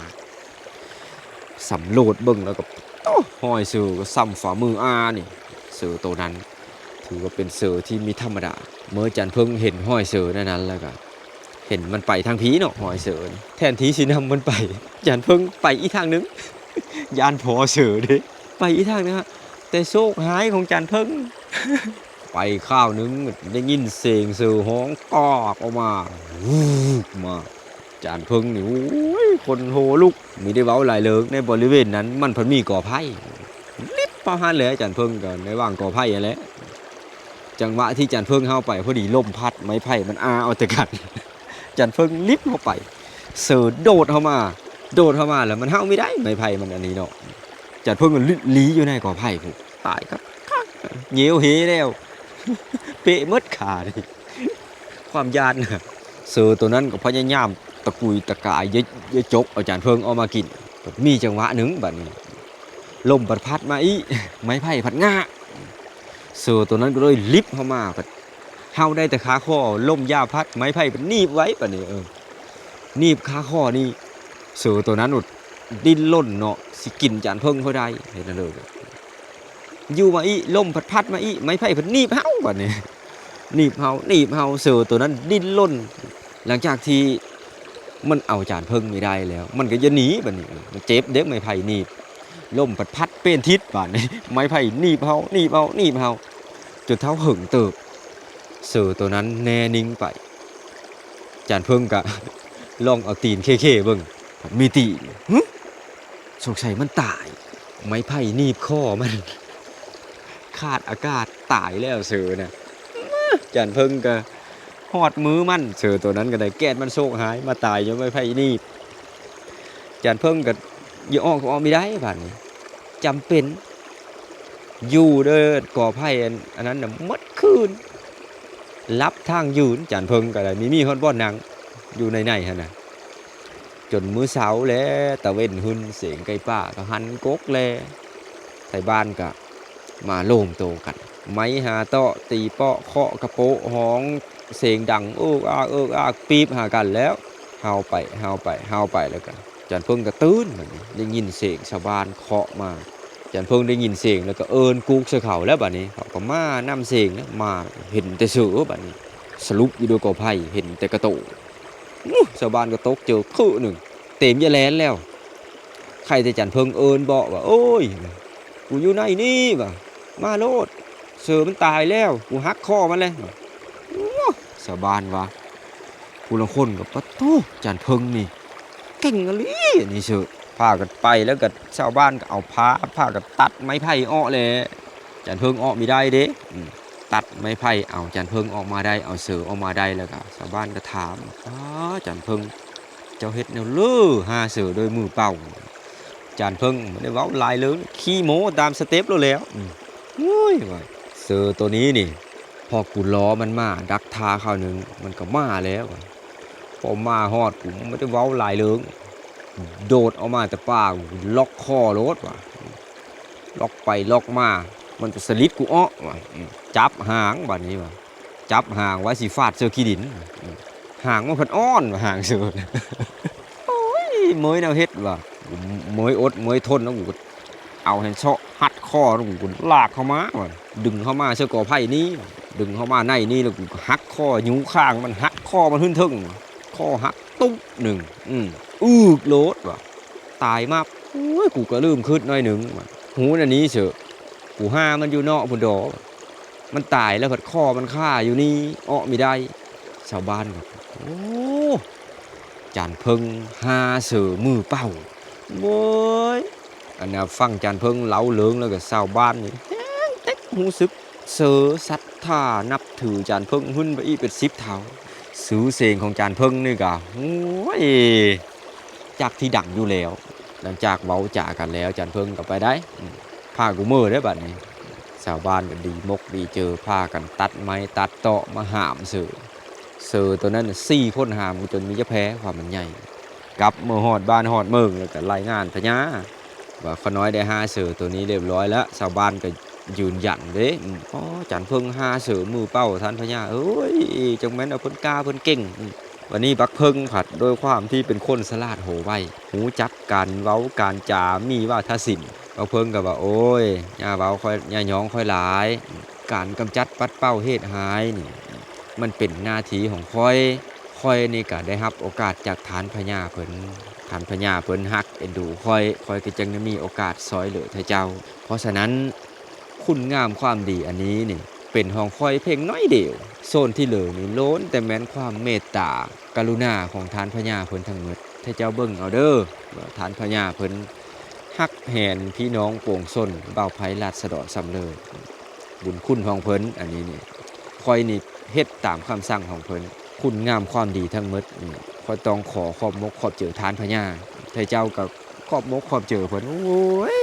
ສຳໂລດເບິ່ງແລ້ວກະ ໂອ້ ຮອຍເສືອກະສ່ຳຝ່າມືອານີ້ ເສືອໂຕນັ້ນຖືວ່າເປັນເສືອທີ່ມີທຳມະດາ ເມື່ອຈານເພິ່ງເຫັນຮອຍເສືອແນວນັ້ນແລ້ວກະ ເຫັນມັນໄປທາງພີ້ເນາະ ຮອຍເສືນີ້ ແທນທີ່ຊິນຳມັນໄປ ຈານເພິ່ງໄປອີກທາງໜຶ່ງ ຢ້ານພໍເສືເດ້ ໄປອີກທາງໜຶ່ງ ຫາ ແຕ່ໂຊກຮ້າຍຂອງຈານເພິ່ງ ໄປຄາວໜຶ່ງໄດ້ຍິນສຽງເສືອຮ້ອງກອກອອກມາ ວືບມາ. ຈານເພິ່ງນີ້ ໂອ້ຍ ຂົນໂຫລຸກ ມີໄດ້ເວົ້າຫຼາຍເລີງ. ໃນບໍລິເວນນັ້ນມັນພັດມີກໍໄຜ່ ລິບປະຫານແຫຼະ. ຈານເພິ່ງກໍໃນຫວ່າງກໍໄຜ່ຫັ້ນແຫຼະ ຈັງຫວະທີ່ຈານເພິ່ງເຮົາໄປ ພໍດີລົມພັດ ໄມ້ໄຜ່ມັນອາເອົາແຕ່ກັນ. ຈານເພິ່ງລິບເຮົາໄປ ເສືອໂດດເຮົາມາ ໂດດເຮົາມາແລ້ວມັນເຮົາມີໄດ້ ໄມ້ໄຜ່ມັນອັນນີ້ເນາະ. ຈານເພິ່ງກໍລິ ຫຼີຢູ່ໃນກໍໄຜ່ພຸ້ນ ຕາຍຄັກໆ ເຫຍວເຫແລ້ວ ເປະໝົດຂານີ້ ຄວາມຢ້ານນະ. ເສືອໂຕນັ້ນກໍພະຍາຍາມຕະກຸຍຕະກາຍ ຢະ ຢະຈົກເອົາຈານເພິ່ງອອກມາກິນ. ມີຈັງຫວະໜຶ່ງບາດນີ້ ລົມພັດພັດມາອີກ ໄມ້ໄຜ່ພັດງາ ເສືອໂຕນັ້ນກໍເລີຍລິບເຮົາມາ ພັດເຮົາໄດ້ແຕ່ຄາຄໍ ລົມຢ່າພັດ ໄມ້ໄຜ່ພັດໜີບໄວ້ບາດນີ້ ເອີ ໜີບຄາຄໍນີ້ ເສືອໂຕນັ້ນໂອດ ດີ້ນລົນເນາະ ຊິກິນຈານເພິ່ງເຮົາໄດ້ ເຮັດແນວໃດ ຢູ່ມາອີກ ລົມພັດພັດມາອີກ ໄມ້ໄຜ່ພັດໜີບເຮົາບາດນີ້ ໜີບເຮົາ ໜີບເຮົາ ເສືອໂຕນັ້ນດີ້ນລົນ. ຫຼັງຈາກທີ່ມັນເອົາຈານເພິ່ງນີ້ໄດ້ແລ້ວ ມັນກໍຢ່າໜີບາດນີ້ ມັນເຈັບເດ້ ໄມ້ໄຜ່ໜີບ ລົມພັດພັດເປັນທິດບາດນີ້ ໄມ້ໄຜ່ໜີບເຮົາ ໜີບເຮົາ ໜີບເຮົາ ຈົນເທົ່າເຫິງເຕີບ ເສືອໂຕນັ້ນແນ່ນິ່ງໄປ. ຈານເພິ່ງກະລອງເອົາຕີນເຄໆເບິ່ງ ມີຕີນ ຫຶ ສົງໄສມັນຕາຍ ໄມ້ໄຜ່ໜີບຄໍມັນ ຂາດອາກາດຕາຍແລ້ວເສືອນະ. ຈານເພິ່ງກະຮອດມືມັນ ເສືອໂຕນັ້ນກໍໄດ້ແກ່ນມັນໂຊກຮ້າຍ ມາຕາຍຍ້ອນໄມ້ໄຜ່ໜີບ. ຈານເພິ່ງກໍຢາກອອກກໍອອກບໍ່ໄດ້ບາດນີ້ ຈຳເປັນ ຢູ່ເດີ ກໍໄຜ່ອັນ ອັນນັ້ນນະໝົດຄືນ ຫຼັບທັງຢືນ. ຈານເພິ່ງກໍໄດ້ມີ ມີຮອດບ່ອນນັ່ງຢູ່ໃນໆຫັ້ນນະ ຈົນມື້ເຊົ້າແລ້ວ ຕາເວັນຫຶ້ນ ສຽງໄກ່ປ່າກໍຫັນກົກແລ ໄທບ້ານກໍມາໂລມໂຕກັນ ໄມ້ຫາເຕາະ ຕີເປາະ ເຄາະກະໂປະ ຮ້ອງສຽງດັງ ໂອກອາກ ໂອກອາກ ປີບຫາກັນແລ້ວ ເຫົ່າໄປ ເຫົ່າໄປ ເຫົ່າໄປ ແລ້ວກໍ ຈານເພິ່ງກໍຕື່ນບາດນີ້ ໄດ້ຍິນສຽງຊາວບ້ານເຄາະມາ. ຈານເພິ່ງໄດ້ຍິນສຽງແລ້ວກໍເອີ້ນກຸກໃສ່ເຂົາແລ້ວບາດນີ້ ເຂົາກໍມານຳສຽງນະ ມາເຫັນແຕ່ເສືອບາດນີ້ ສະຫຼຸບຢູ່ເດີກໍໄຜ່ ເຫັນແຕ່ກະໂຕ. ອູ້ ຊາວບ້ານກໍຕົກໃຈຄຶໜຶ່ງ ເຕັມຢາແລ່ນແລ້ວ. ໄຄແຕ່ຈານເພິ່ງເອີ້ນເບາະວ່າ ໂອ້ຍ ກູຢູ່ໃນນີ້ວ່າ ມາໂລດ ເສືອມັນຕາຍແລ້ວ ກູຫັກຄໍມັນແລ້ວ. ໂອ້ ຊາວບ້ານວ່າ ຜູ້ລາງຄົນກໍ ປະໂທ້ ຈານເພິ່ງນີ້ເກັ່ງອີ່ຫຼີນີ້ເສີ ພາກັນໄປແລ້ວກໍຊາວບ້ານກໍເອົາພາ ພາກັນຕັດໄມ້ໄຜ່ອອກແຫຼະ ຈານເພິ່ງອອກມີໄດ້ເດ້ ຕັດໄມ້ໄຜ່ເອົາຈານເພິ່ງອອກມາໄດ້ ເອົາເສີອອກມາໄດ້ ແລ້ວກໍຊາວບ້ານກໍຖາມ ອ້າ ຈານເພິ່ງ ເຈົ້າເຮັດແນວເລີຫາເສືອໂດຍມືເປົ່າ. ຈານເພິ່ງບໍ່ໄດ້ເວົ້າຫຼາຍເລີຍ ຂີ່ໂມ້ຕາມສະເຕັບໂລດແລ້ວ. ໂອ້ຍ ວ່າ ເສືອໂຕນີ້ນີ້ ພໍກູລໍມັນມາດັກທ່າຄາວໜຶ່ງ ມັນກໍມາແລ້ວ. ພໍມາຮອດ ກູບໍ່ໄດ້ເວົ້າຫຼາຍເລີຍ ໂດດອອກມາແຕ່ປ່າ ລັອກຄໍໂລດວ່າ ລັອກໄປລັອກມາ ມັນກໍສະລິດກູອອກວ່າ ຈັບຫາງບາດນີ້ວ່າ ຈັບຫາງວ່າຊິຟາດເສືອຂີ້ດິນ ຫາງມັນພັດອ່ອນວ່າ ຫາງເສືອ. ໂອ້ຍ ເມີຍແນວເຮັດວ່າ ເມີຍອົດເມີຍທົນເນາະ ກູກໍເອົາແຮນເຊາະຮັດຄໍເນາະ ກູກໍລາກເຂົ້າມາວ່າ ດຶງເຂົ້າມາໃສ່ກໍໄຜ່ນີ້ ດຶງເຂົ້າມາໃນນີ້ ແລ້ວກູກໍຫັກຄໍ ຍູ້ຂ້າງມັນ ຫັກຄໍມັນຂຶ້ນເທິງ ຄໍຫັກຕຸບໜຶ່ງ ອື ອືກໂລດວ່າ ຕາຍມາ ໂອ້ຍ ກູກໍລືມຄຶດໜ້ອຍໜຶ່ງວ່າ ຫູແນວນີ້ເສີ ກູຫາມັນຢູ່ນອກພຸ້ນດອກ ມັນຕາຍແລ້ວພັດຄໍມັນຄາຢູ່ນີ້ ອອກມີໄດ້. ຊາວບ້ານກໍ ໂອ້ ຈານເພິ່ງຫາເສືອມືເປົ່າ ໂອ້ຍ ອັນນະ ຟັງຈານເພິ່ງເລົ່າເລີງແລ້ວກໍຊາວບ້ານນີ້ແຮງເຕັກຮູ້ສຶກ ເສີສັດທານັບຖືຈານເພິ່ງຂຶ້ນໄປອີກເປັນສິບເທົ່າ. ຊື່ສຽງຂອງຈານເພິ່ງນີ້ກະ ໂອ້ຍ ຈາກທີ່ດັງຢູ່ແລ້ວ ຫຼັງຈາກເວົ້າຈາກັນແລ້ວ ຈານເພິ່ງກໍໄປໄດ້ ອື ພາກູເມີເດ້ບາດນີ້. ຊາວບ້ານກໍດີມົກດີເຈີ ພາກັນຕັດໄມ້ຕັດເຕາະມາຫາມເສືອ ເສືອໂຕນັ້ນສີ່ຄົນຫາມກັນຈົນມີຈັກແພ ຄວາມມັນໃຫຍ່. ກັບເມືອຮອດບ້ານຮອດເມືອງ ແລ້ວກໍລາຍງານພະຍາວ່າ ຂ້ານ້ອຍໄດ້ຫາເສືອໂຕນີ້ຮຽບຮ້ອຍແລ້ວ ຊາວບ້ານກໍຢືນຢັນເດ້. ອໍ ຈານເພິ່ງຫາເສືອມືເປົ່າ ທ່ານພະຍາເອີຍ ຈັ່ງແມ່ນວ່າເພິ່ນກ້າເພິ່ນເກັ່ງ. ບັດນີ້ບັກເພິ່ງພັດ ດ້ວຍຄວາມທີ່ເປັນຄົນສະຫຼາດຫົວໄວ ຮູ້ຈັກການເວົ້າການຈາ ມີວາທະສິນ ບັກເພິ່ງກໍວ່າ ໂອ້ຍ ຢ່າເວົ້າຂ້ອຍ ຢ່າຍ້ອງຂ້ອຍຫຼາຍ ການກຳຈັດປັດເປົ່າເຫດຮ້າຍນີ້ ມັນເປັນໜ້າທີ່ຂອງຂ້ອຍ ຂ້ອຍນີ້ກະໄດ້ຮັບໂອກາດຈາກທ່ານພະຍາເພິ່ນ ທ່ານພະຍາເພິ່ນຮັກເອັນດູຂ້ອຍ ຂ້ອຍກໍຈຶ່ງໄດ້ມີໂອກາດຊ່ອຍເຫຼືອທ່ານເຈົ້າ. ເພາະສະນັ້ນ ຄຸນງາມຄວາມດີອັນນີ້ນີ້ ເປັນຂອງຂ້ອຍພຽງໜ້ອຍດຽວ, ສ່ວນທີ່ເຫຼືອນີ້ລ້ວນແຕ່ແມ່ນຄວາມເມດຕາກະລຸນາຂອງທ່ານພະຍາເພິ່ນທັງໝົດ. ຖ້າເຈົ້າເບິ່ງເອົາເດີ້ ວ່າທ່ານພະຍາເພິ່ນຮັກແຫນພີ່ນ້ອງປວງຊົນ ບ່າວໄພລາຊະດອນສ່ຳເລີ. ບຸນຄຸນຂອງເພິ່ນອັນນີ້ນີ້ ຂ້ອຍນີ້ເຮັດຕາມຄຳສັ່ງຂອງເພິ່ນ. ຄຸນງາມຄວາມດີທັງໝົດນີ້ ຂ້ອຍຕ້ອງຂໍຂອບມົກຂອບເຈີທ່ານພະຍາ. ແທ້ເຈົ້າກໍຂອບມົກຂອບເຈີເພິ່ນ. ໂອ້ຍ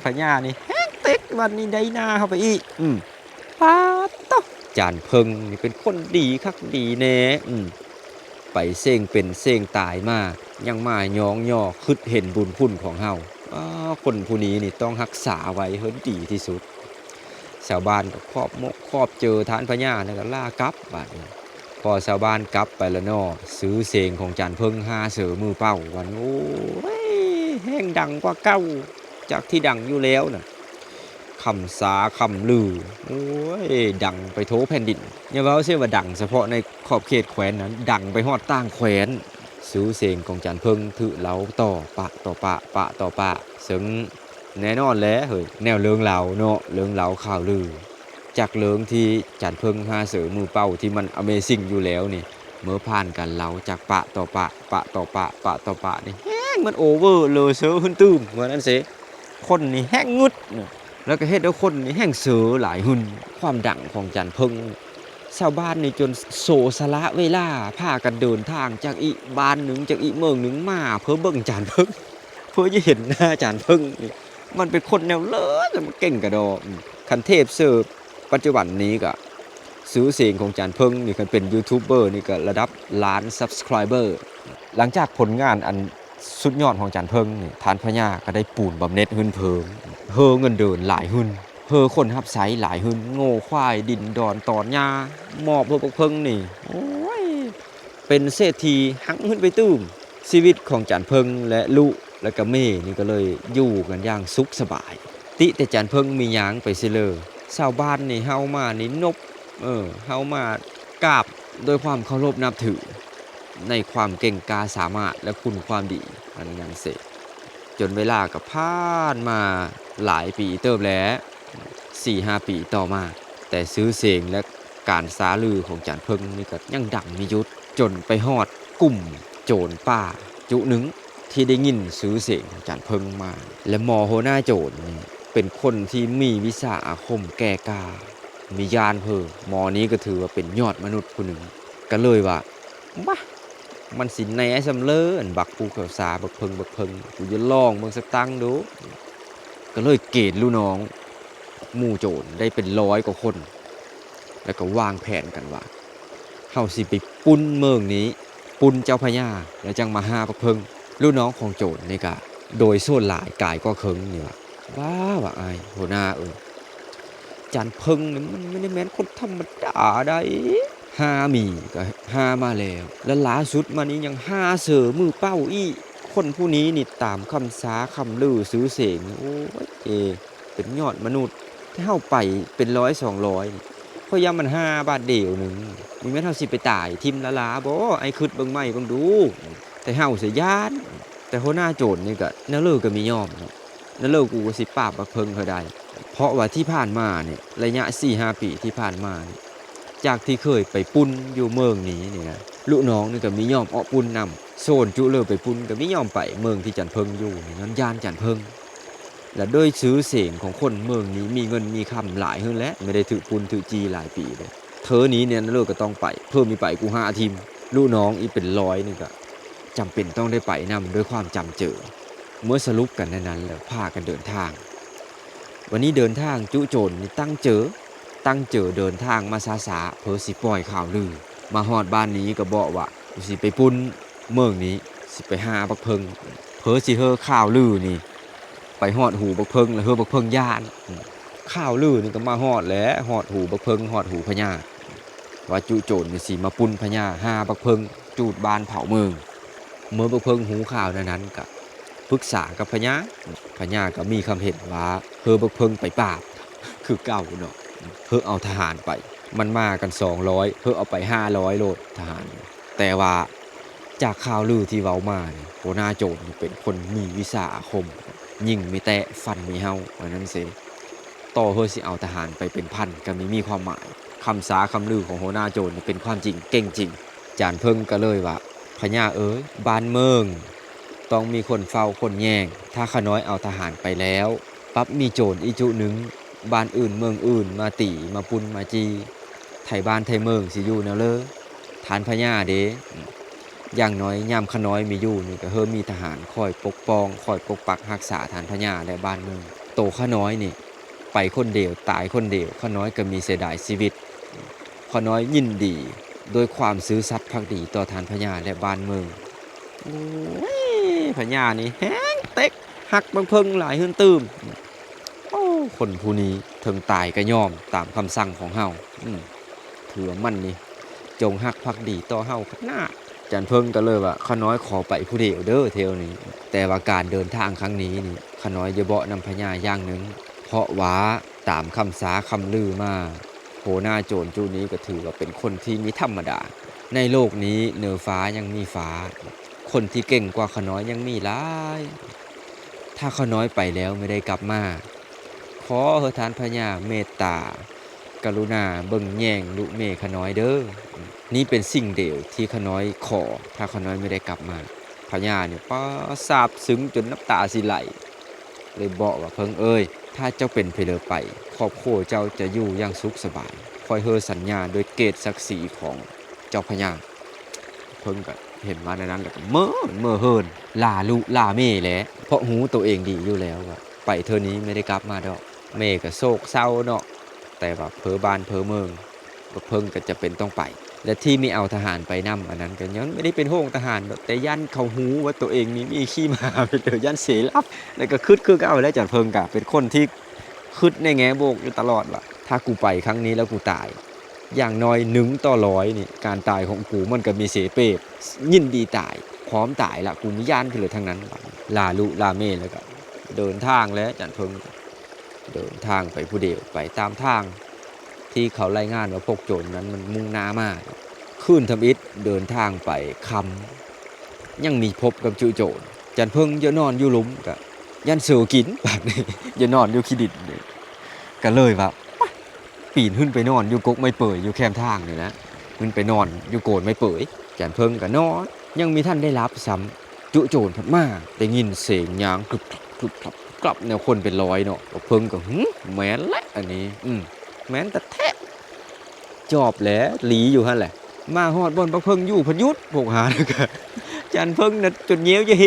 ພະຍານີ້ແຮງເຕັກ ບັດນີ້ໄດ້ໜ້າເຮົາໄປອີກ. ອືມ ປາດໂທ້ ຈານເພິ່ງນີ້ເປັນຄົນດີຄັກດີແນ່. ອືມ ໄປເສັງເປັນເສັງຕາຍມາ ຍັງມາຍ້ອງຍໍຄິດເຫັນບຸນຄຸນຂອງເຮົາ. ອ້າ ຄົນຜູ້ນີ້ນີ້ຕ້ອງຮັກສາໄວ້ໃຫ້ດີທີ່ສຸດ. ຊາວບ້ານກໍຂອບມົກຂອບເຈີທ່ານພະຍາ ແລ້ວກໍລາກັບ. ບາດນີ້ພໍຊາວບ້ານກັບໄປແລ້ວເນາະ ຊື່ສຽງຂອງຈານເພິ່ງຫາເສີມືເປົ່າ ວັນ ໂອ້ຍ ແຮງດັງກວ່າເກົ່າ ຈາກທີ່ດັງຢູ່ແລ້ວນະ. ຄຳສາຄຳລື ໂອ້ຍ ດັງໄປທົ່ວແຜ່ນດິນ. ຢ່າເວົ້າເສວ່າດັງສະເພາະໃນຂອບເຂດແຂວນນະ ດັງໄປຮອດຕ່າງແຂວນ. ຊື່ສຽງຂອງຈານເພິ່ງຖືກເລົ່າຕໍ່ປາກຕໍ່ປາກ ປາກຕໍ່ປາກ ເຊິ່ງ ແນ່ນອນແຫຼະເຮີ້ຍ ແນວເລື່ອງລາວເນາະ ເລື່ອງລາວຂ່າວລື ຈາກເລື່ອງທີ່ຈານເພິ່ງຫາເສີມືເປົ່າທີ່ມັນ Amazing ຢູ່ແລ້ວນີ້ ເມື່ອຜ່ານການເລົ່າຈາກປາກຕໍ່ປາກ ປາກຕໍ່ປາກ ປາກຕໍ່ປາກນີ້ ແຮງມັນ over ເລີເຊີຂຶ້ນຕື່ມ ວ່ານັ້ນເສ. ຄົນນີ້ແຮງງຶດ ແລ້ວກໍເຮັດໃຫ້ຄົນນີ້ແຮງເຊີຫຼາຍຂຶ້ນ. ຄວາມດັງຂອງຈານເພິ່ງ ຊາວບ້ານນີ້ຈົນໂສສະຫຼະເວລາ ພາກັນເດີນທາງຈາກອີກບ້ານໜຶ່ງ ຈາກອີກເມືອງໜຶ່ງ ມາເພື່ອເບິ່ງຈານເພິ່ງ. ເພື່ອຈະເຫັນໜ້າຈານເພິ່ງນີ້ ມັນເປັນຄົນແນວເລີ ແລ້ວມັນເກັ່ງກະດໍ. ອືມ ຄັນທຽບເສີບປັດຈຸບັນນີ້ກະ ຊື່ສຽງຂອງຈານເພິ່ງນີ້ ຄັນເປັນຢູທູບເບີນີ້ກະລະດັບລ້ານ subscriber. ຫຼັງຈາກຜົນງານອັນສຸດຍອດຂອງຈານເພິ່ງນີ້ ທ່ານພະຍາກະໄດ້ປູນບຳເນັດເຮືອນເພີງ ເຮີເງິນເດືອນຫຼາຍຂຶ້ນ ເຮີຄົນຮັບໃຊ້ຫຼາຍຂຶ້ນ ງົວຄວາຍ ດິນດອນ ຕອນຫຍ້າ ມອບໃຫ້ບັກເພິ່ງນີ້ ໂອ້ຍ ເປັນເສດຖີຮັ່ງຂຶ້ນໄປຕື່ມ. ຊີວິດຂອງຈານເພິ່ງ ແລະ ລຸ ແລະກະເມນີ້ກໍເລີຍຢູ່ກັນຢ່າງສຸກສະບາຍ. ຕິແຕ່ຈານເພິ່ງມີຍາງໄປຊິເລີ ຊາວບ້ານນີ້ເຮົາມານີ້ນົບ ເອີ ເຮົາມາກາບດ້ວຍຄວາມເຄົາລົບນັບຖື ໃນຄວາມເກັ່ງກ້າສາມາດ ແລະ ຄຸນຄວາມດີ ອັນນັ້ນເສ. ຈົນເວລາກໍຜ່ານມາຫຼາຍປີເຕີບແລ້ວ ສີ່ຫ້າປີຕໍ່ມາ ແຕ່ຊື່ສຽງ ແລະ ການຊ່າລືຂອງຈານເພິ່ງນີ້ກໍຍັງດັງມີຢູ່ ຈົນໄປຮອດກຸ່ມໂຈນປ່າຈຸໜຶ່ງ ທີ່ໄດ້ຍິນຊື່ສຽງຂອງຈານເພິ່ງມາ ແລະ ໝໍຫົວໜ້າໂຈນນີ້ເປັນຄົນທີ່ມີວິຊາອາຄົມແກ່ກ້າ ມີຍານເພີ. ໝໍນີ້ກໍຖືວ່າເປັນຍອດມະນຸດຜູ້ໜຶ່ງ ກໍເລີຍວ່າ ມາ ມັນຊິແນ່ສ່ຳເລີ ອັນບັກພູເຂົາສາ ບັກເພິ່ງ ບັກເພິ່ງ ກູຈະລອງເບິ່ງສັກຕັ້ງດູ. ກໍເລີຍເກນລູກນ້ອງໝູ່ໂຈນໄດ້ເປັນຮ້ອຍກວ່າຄົນ ແລ້ວກໍວາງແຜນກັນວ່າ ເຮົາຊິໄປປຸ້ນເມືອງນີ້ ປຸ້ນເຈົ້າພະຍາ ແລ້ວຈັ່ງມາຫາບັກເພິ່ງ. ລູກນ້ອງຂອງໂຈນນີ້ກະໂດຍສ່ວນຫຼາຍກາຍກວ່າເຄິ່ງນີ້ວ່າ ວ້າ ວ່າອ້າຍຫົວໜ້າເອີຍ ຈານເພິ່ງນີ້ມັນບໍ່ໄດ້ແມ່ນຄົນທຳມະດາໃດ. ຫາມີກໍຫາມາແລ້ວ ແລະ ຫຼ້າສຸດມານີ້ຍັງຫາເສີມືເປົ່າອີກ. ຄົນຜູ້ນີ້ນີ້ຕາມຄຳຊາຄຳລືຊື່ສຽງ ໂອ້ຍ ເປັນຍອດມະນຸດ. ແຕ່ເຮົາໄປເປັນຮ້ອຍສອງຮ້ອຍນີ້ ເພາະຍາມມັນຫາບາດດຽວໜຶ່ງ ນີ້ແມ່ນເຮົາຊິໄປຕາຍຖິ້ມລ້າໆບໍ່? ອ້າຍຄິດເບິ່ງໃໝ່ເບິ່ງດູ. ແຕ່ເຮົາສະຢ້ານ ແຕ່ຫົວໜ້າໂຈນນີ້ກະ ແນວເລີກະມີຍອມເນາະ ແນວເລີກູກໍຊິປາບບັກເພິ່ງໃຫ້ໄດ້. ເພາະວ່າທີ່ຜ່ານມານີ້ ໄລຍະສີ່ຫ້າປີທີ່ຜ່ານມານີ້ ຈາກທີ່ເຄີຍໄປປຸ້ນຢູ່ເມືອງນີ້ນີ້ນະ ລູກນ້ອງນີ້ກໍມີຍອມເອາະປຸ້ນນຳ. ໂຊນຈຸເລີໄປປຸ້ນກໍມີຍອມໄປເມືອງທີ່ຈັນເພິ່ງຢູ່ນີ້ ຍ້ອນຢ້ານຈັນເພິ່ງ. ແລະ ດ້ວຍຊື່ສຽງຂອງຄົນເມືອງນີ້ມີເງິນມີຄຳຫຼາຍຫັ້ນແຫຼະ ບໍ່ໄດ້ຖືກປຸ້ນຖືກຈີ່ຫຼາຍປີເດ້. ເທື່ອນີ້ແນວເລີກໍຕ້ອງໄປ ເພີ່ມອີກໄປກູຫາຖິ້ມ. ລູກນ້ອງອີກເປັນຮ້ອຍນີ້ກໍຈຳເປັນຕ້ອງໄດ້ໄປນຳດ້ວຍຄວາມຈຳເຈີ. ເມື່ອສະຫຼຸບກັນແນວນັ້ນແລ້ວ ພາກັນເດີນທາງ. ວັນນີ້ເດີນທາງຈຸໂຈນນີ້ຕັ້ງເຈີ ຕັ້ງເຈີເດີນທາງມາຊ້າໆ ເພື່ອຊິປ່ອຍຂ່າວລື. ມາຮອດບ້ານນີ້ກໍບອກວ່າ ຊິໄປປຸ້ນເມືອງນີ້ ຊິໄປຫາບັກເພິ່ງ ເພື່ອຊິເຮີຂ່າວລືນີ້ໄປຮອດຫູບັກເພິ່ງ ແລະ ເຮີບັກເພິ່ງຢ້ານ. ຂ່າວລືນີ້ກໍມາຮອດແຫຼະ ຮອດຫູບັກເພິ່ງ ຮອດຫູພະຍາ ວ່າຈຸໂຈນນີ້ຊິມາປຸ້ນພະຍາ ຫາບັກເພິ່ງ ຈູດບ້ານເຜົາເມືອງ. ເມື່ອບັກເພິ່ງຮູ້ຂ່າວແນວນັ້ນກະປຶກສາກັບພະຍາ ພະຍາກະມີຄຳເຫັນວ່າ ເຮີບັກເພິ່ງໄປປາບຄືເກົ່າເນາະ ເຮີເອົາທະຫານໄປ ມັນມາກັນສອງຮ້ອຍ ເຮີເອົາໄປຫ້າຮ້ອຍໂລດ ທະຫານ. ແຕ່ວ່າຈາກຂ່າວລືທີ່ເວົ້າມານີ້ ຫົວໜ້າໂຈນນີ້ເປັນຄົນມີວິຊາອາຄົມ ຍິງມີແຕະ ຟັນມີເຫົ່າ ວ່ານັ້ນເສ. ຕໍ່ເຮີຊິເອົາທະຫານໄປເປັນພັນກໍມີມີຄວາມໝາຍ. ຄຳສາຄຳລືຂອງຫົວໜ້າໂຈນນີ້ເປັນຄວາມຈິງ ເກັ່ງຈິງ. ຈານເພິ່ງກໍເລີຍວ່າ ພະຍາເອີຍ, ບ້ານເມືອງຕ້ອງມີຄົນເຝົ້າຄົນແຍງ. ຖ້າຂ້ານ້ອຍເອົາທະຫານໄປແລ້ວ, ປັບມີໂຈນອີກຈຸໜຶ່ງ, ບ້ານອື່ນເມືອງອື່ນມາຕີມາປຸ້ນມາຈີ່, ໄທບ້ານໄທເມືອງຊິຢູ່ແນວເລີ? ທ່ານພະຍາເດ, ຢ່າງໜ້ອຍຍາມຂ້ານ້ອຍມີຢູ່ນີ້ ກໍເຮີມີທະຫານຄອຍປົກປ້ອງ, ຄອຍປົກປັກຮັກສາທ່ານພະຍາ ແລະ ບ້ານເມືອງ. ໂຕຂ້ານ້ອຍນີ້ ໄປຄົນດຽວ, ຕາຍຄົນດຽວ, ຂ້ານ້ອຍກໍມີເສຍດາຍຊີວິດ. ຂ້ານ້ອຍຍິນດີດ້ວຍຄວາມຊື່ສັດພັກດີຕໍ່ທ່ານພະຍາ ແລະ ບ້ານເມືອງ. ໂອ້ຍ, ພະຍານີ້ແຮງເຕັກ, ຮັກບັກເພິ່ງຫຼາຍຮືນຕື່ມ. ໂອ້, ຄົນຜູ້ນີ້ເຖິງຕາຍກໍຍອມຕາມຄຳສັ່ງຂອງເຮົາ. ອືມ, ເທື່ອມັນນີ້ຈົງຮັກພັກດີຕໍ່ເຮົາຂະໜາດ. ຈານເພິ່ງກໍເລີຍວ່າ ຂ້ານ້ອຍຂໍໄປຜູ້ດຽວເດີແຖວນີ້. ແຕ່ວ່າການເດີນທາງຄັ້ງນີ້ນີ້ ຂ້ານ້ອຍຈະເບາະນຳພະຍາຢ່າງໜຶ່ງ, ເພາະວ່າຕາມຄຳສາຄຳລືມາ, ຫົວໜ້າໂຈນຈຸນີ້ກໍຖືວ່າເປັນຄົນທີ່ມີທຳມະດາ. ໃນໂລກນີ້ເໜືອຟ້າຍັງມີຟ້າ, ຄົນທີ່ເກັ່ງກວ່າຂ້ານ້ອຍຍັງມີຫຼາຍ. ຖ້າຂ້ານ້ອຍໄປແລ້ວບໍ່ໄດ້ກັບມາ, ຂໍເຮີທ່ານພະຍາເມດຕາກະລຸນາເບິ່ງແຍງລຸເມຂ້ານ້ອຍເດີ. ນີ້ເປັນສິ່ງດຽວທີ່ຂ້ານ້ອຍຂໍ, ຖ້າຂ້ານ້ອຍບໍ່ໄດ້ກັບມາ. ພະຍານີ້ ປ້າ, ຊາບຊຶ້ງຈົນນ້ຳຕາຊິໄຫຼ, ເລີຍບອກວ່າ ເພິ່ງເອີຍ, ຖ້າເຈົ້າເປັນໃຜເລີໄປ, ຄອບຄົວເຈົ້າຈະຢູ່ຢ່າງສຸກສະບາຍ. ຂ້ອຍເຮີສັນຍາດ້ວຍເກດສັກສີຂອງເຈົ້າພະຍາ. ເພິ່ງກໍເຫັນວ່າແນວນັ້ນແລ້ວກໍເມີເມີເຫີນ, ລາລຸລາເມແຫຼະ, ເພາະຮູ້ໂຕເອງດີຢູ່ແລ້ວວ່າໄປເທື່ອນີ້ບໍ່ໄດ້ກັບມາດອກ. ແມ່ກໍໂສກເສົ້າເນາະ, ແຕ່ວ່າເພີບ້ານເພີເມືອງ ບັກເພິ່ງກໍຈຳເປັນຕ້ອງໄປ. ແລະ ທີ່ມີເອົາທະຫານໄປນຳ ອັນນັ້ນກໍຍັງບໍ່ໄດ້ເປັນໂຮງທະຫານດອກ, ແຕ່ຢ້ານເຂົາຮູ້ວ່າໂຕເອງນີ້ມີຂີ້ໝາໄປເດີ, ຢ້ານເສລັບ. ແລ້ວກໍຄິດຄືເກົ່າແຫຼະ, ຈານເພິ່ງກໍເປັນຄົນທີ່ຄິດໃນແງ່ບວກຢູ່ຕະຫຼອດວ່າ ຖ້າກູໄປຄັ້ງນີ້ແລ້ວກູຕາຍ, ຢ່າງໜ້ອຍໜຶ່ງຕໍ່ຮ້ອຍນີ້ ການຕາຍຂອງກູມັນກໍມີເສເປບ, ຍິນດີຕາຍ, ພ້ອມຕາຍລະ, ກູມີຢ້ານເພິ່ນເລີຍທັງນັ້ນ. ລາລຸລາເມແລ້ວກໍເດີນທາງແຫຼະ ຈານເພິ່ງ, ເດີນທາງໄປຜູ້ດຽວ, ໄປຕາມທາງທີ່ເຂົາລາຍງານວ່າພວກໂຈນນັ້ນມັນມຸ່ງໜ້າມາ. ຄືນທຳອິດເດີນທາງໄປຄ່ຳ ຍັງມີພົບກັບຈຸໂຈນ. ຈານເພິ່ງຢ່ານອນຢູ່ລຸ່ມ ກະຢ້ານເສືອກິນ, ບາດນີ້ຢ່ານອນຢູ່ຂີ້ດິນ. ກະເລີຍວ່າ ປະ ປີນຂຶ້ນໄປນອນຢູ່ກົກໄມ້ເປີຍຢູ່ແຄມທາງນີ້ນະ, ຂຶ້ນໄປນອນຢູ່ໂກນໄມ້ເປີຍ. ຈານເພິ່ງກະນອນ, ຍັງມີທັນໄດ້ຫຼັບຊ້ຳ, ຈຸໂຈນພັດມາ, ໄດ້ຍິນສຽງຍ່າງກຶບ ກຶບ ກຶບ ແນວຄົນເປັນຮ້ອຍເນາະ. ບັກເພິ່ງກໍ ຫື ແມ່ນແຫຼະອັນນີ້, ອືມ ແມ່ນແທ້ໆ. ຈອບແຫຼະ ຫຼີຢູ່ຫັ້ນແຫຼະ. ມາຮອດບ່ອນບັກເພິ່ງຢູ່ ເພິ່ນຢຸດ ພວກຫານະ. ກະ ຈານເພິ່ງນະຈົນແຍວຈະເຮ,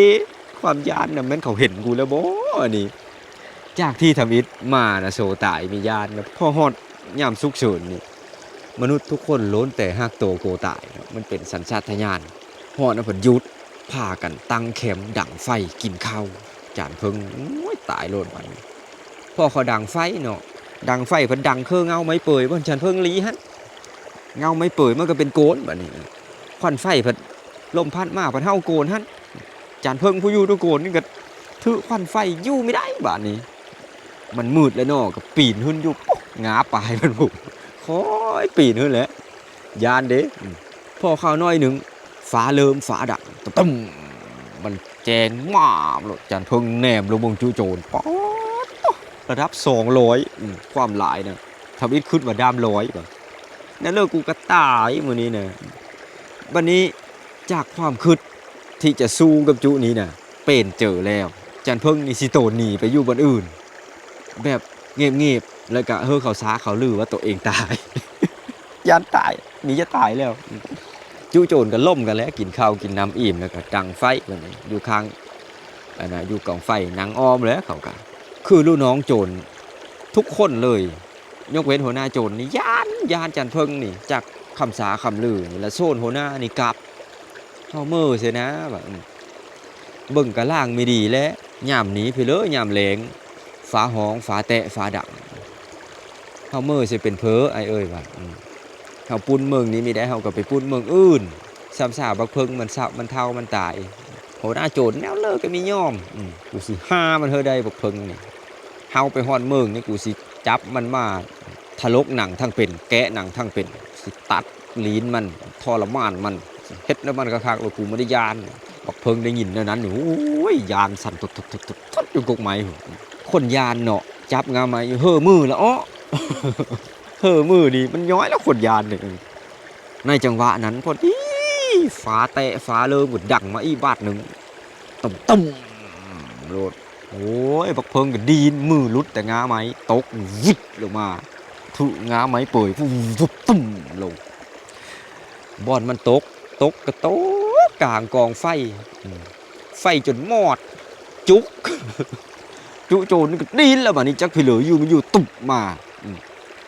ຄວາມຢ້ານນະ ແມ່ນເຂົາເຫັນກູແລ້ວບໍອັນນີ້. ຈາກທີ່ທຳອິດໝານະໂສຕາຍມີຢ້ານນະ, ພໍຮອດຍາມສຸກເສີນນີ້ ມະນຸດທຸກຄົນລ້ວນແຕ່ຮັກໂຕກົວຕາຍເນາະ, ມັນເປັນສັນຊາດຕະຍານ. ຮອດນະ ເພິ່ນຢຸດ, ພາກັນຕັ້ງແຄມດັງໄຟກິນເຂົ້າ. ຈານເພິ່ງ ໂອ້ຍ ຕາຍໂລດບັດນີ້. ພໍເຂົາດັງໄຟເນາະ, ດັງໄຟເພິ່ນດັງຄືເງົາໄມ້ເປີຍບ່ອນຈານເພິ່ງຫຼີຫັ້ນ, ເງົາໄມ້ເປີຍມັນກໍເປັນໂກນບັດນີ້. ຄວັນໄຟເພິ່ນລົມພັດມາ ເພິ່ນເຫົ່າໂກນຫັ້ນ, ຈານເພິ່ງຜູ້ຢູ່ຕົວໂກນນີ້ກໍຖືກຄວັນໄຟຢູ່ບໍ່ໄດ້ບາດນີ້. ມັນມືດແລ້ວເນາະ, ກໍປີນຂຶ້ນຢູ່ ປຶກ ງາປາຍມັນພຸ້ນ, ຄ່ອຍປີນຂຶ້ນແຫຼະ, ຢ້ານເດ້. ພໍຄາວໜ້ອຍໜຶ່ງ ຟ້າເລີ່ມຟ້າດັງ ຕະຕຶ້ມ, ມັນແຈ້ງມາບໂລດ. ຈານເພິ່ງແນມລົງເບິ່ງຈຸໂຈນ ປາດໂທ້ ລະດັບສອງຮ້ອຍ ອືມ ຄວາມຫຼາຍນະ, ທຳອິດຄິດວ່າດາມຮ້ອຍວ່າ ນັ້ນເລີຍ ກູກະຕາຍມື້ນີ້ນະ. ບັດນີ້ຈາກຄວາມຄິດທີ່ຈະສູ້ກັບຈຸນີ້ນະ ເປ່ນເຈີແລ້ວ, ຈານເພິ່ງນີ້ຊິໂຕນໜີໄປຢູ່ບ່ອນອື່ນ ແບບງຽບໆ ແລ້ວກະເຮີເຂົາຊາເຂົາລືວ່າໂຕເອງຕາຍ. ຢ້ານຕາຍ ມີຈະຕາຍແລ້ວ. ຈຸໂຈນກໍລົມກັນແຫຼະ, ກິນເຂົ້າກິນນ້ຳອີ່ມ ແລ້ວກໍດັງໄຟບັດນີ້ ຢູ່ຂ້າງ ອັນນ່າ ຢູ່ກອງໄຟ ນັ່ງອ້ອມແຫຼະ. ເຂົາກໍຄືລູກນ້ອງໂຈນທຸກຄົນເລີຍ, ຍົກເວັ້ນຫົວໜ້າໂຈນນີ້ຢ້ານ, ຢ້ານຈານເພິ່ງນີ້ ຈາກຄຳສາຄຳລືນີ້ລະ. ໂຊນຫົວໜ້ານີ້ກັບ ເຮົາເມີເສຍນາວ່າ ອືມ ເບິ່ງກະລ່າງມີດີແຫຼະ. ຍາມນີ້ພີ້ເລີຍ ຍາມແລງ ຟ້າຮ້ອງ ຟ້າແຕະ ຟ້າດັງ, ເຮົາເມີຊິເປັນເພີ ອ້າຍເອີຍວ່າ. ອືມ ເຮົາປຸ້ນເມືອງນີ້ມີໄດ້ ເຮົາກໍໄປປຸ້ນເມືອງອື່ນ. ຊ້ຳຊາບັກເພິ່ງມັນເຖົ້າ ມັນເຖົ້າ ມັນຕາຍ, ຫົວໜ້າໂຈນແນວເລີກໍມີຍອມ. ອືມ ກູຊິຫາມັນເຮີໄດ້ ບັກເພິ່ງນີ້. ເຮົາໄປຮອດເມືອງນີ້ ກູຊິຈັບມັນມາ ຖະຫຼົກໜັງທັງເປັນ ແກະໜັງທັງເປັນ, ຊິຕັດ ລີນມັນ ທໍລະມານມັນ, ເຮັດນຳມັນຄັກໆ ແລ້ວກູບໍ່ໄດ້ຢ້ານ. ບັກເພິ່ງໄດ້ຍິນແນວນັ້ນນີ້ ໂອ້ຍ ຢ້ານສັ່ນທົດໆໆໆຢູ່ກົກໄມ້ພຸ້ນ. ຄົນຢ້ານເນາະ ຈັບງາໄມ້ຢູ່ ເຮີມືລະເອາະ ເຮີມືນີ້ມັນຍ້ອຍແລ້ວ ຄົນຢ້ານນີ້. ໃນຈັງຫວະນັ້ນພໍດີ ຟ້າແຕະຟ້າເລີມກໍດັງມາອີກບາດໜຶ່ງ ຕຸ້ມໆໂລດ. ໂອ້ຍ ບັກເພິ່ງກໍດີນ ມືຫຼຸດແຕ່ງາໄມ້ ຕົກວຶດລົງມາ ຖືກງາໄມ້ເປີຍ ວຶບ ຕຸ້ມລົງ. ບ່ອນມັນຕົກ ຕົກກໍຕົກກາງກອງໄຟ ອືມ ໄຟຈົນມອດ ຈຸກ ຈຸໂຈນກໍດີ້ນແລ້ວບາດນີ້ ຈັກເພິ່ນເລີຢູ່ມັນຢູ່ ຕຸບມາ ອືມ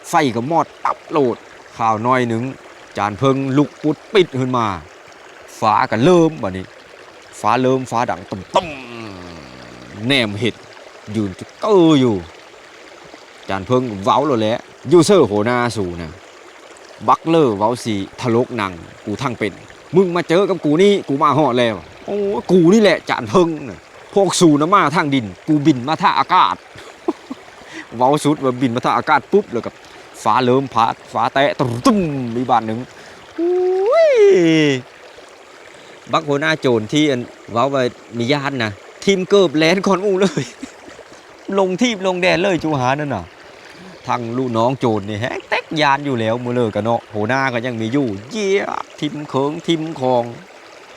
ໄຟກໍມອດປັບໂລດ. ຄາວໜ້ອຍໜຶ່ງ ຈານເພິ່ງລຸກປຸດປິດຂຶ້ນມາ ຟ້າກໍເລີມບາດນີ້ ຟ້າເລີມ ຟ້າດັງ ຕຸ້ມໆ ແນມເຫັນຢືນຈະເກີຢູ່. ຈານເພິ່ງເວົ້າໂລດແຫຼະ ຢູ່ເຊີຫົວໜ້າສູນະ ບັກເລີເວົ້າຊິທະລົກໜັງ ກູທັງເປັນ ມຶງມາເຈີກັບກູນີ້ ກູມາຮອດແລ້ວ. ໂອ້ ກູນີ້ແຫຼະຈານເພິ່ງນະ ພວກສູນະມາທາງດິນ ກູບິນມາທາງອາກາດ. ເວົ້າສຸດວ່າບິນມາທາງອາກາດປຸບ ແລ້ວກໍຟ້າເລີມ ຟ້າ ຟ້າແຕະ ຕຸ້ມໆ ອີກບາດໜຶ່ງ. ໂອ້ຍ ບັກຫົວໜ້າໂຈນທີ່ອັນເວົ້າວ່າມີຢ້ານນະ ຖິ້ມເກີບແລ່ນກ່ອນໝູ່ເລີຍ ລົງທີບລົງແດນເລີຍຈຸຫານັ້ນນະ. ທັງລູກນ້ອງໂຈນນີ້ແຮງແຕກຢ້ານຢູ່ແລ້ວ ມື້ເລີກະເນາະ ຫົວໜ້າກໍຍັງມີຢູ່ ຢຽບຖິ້ມເຄື່ອງຖິ້ມຂອງ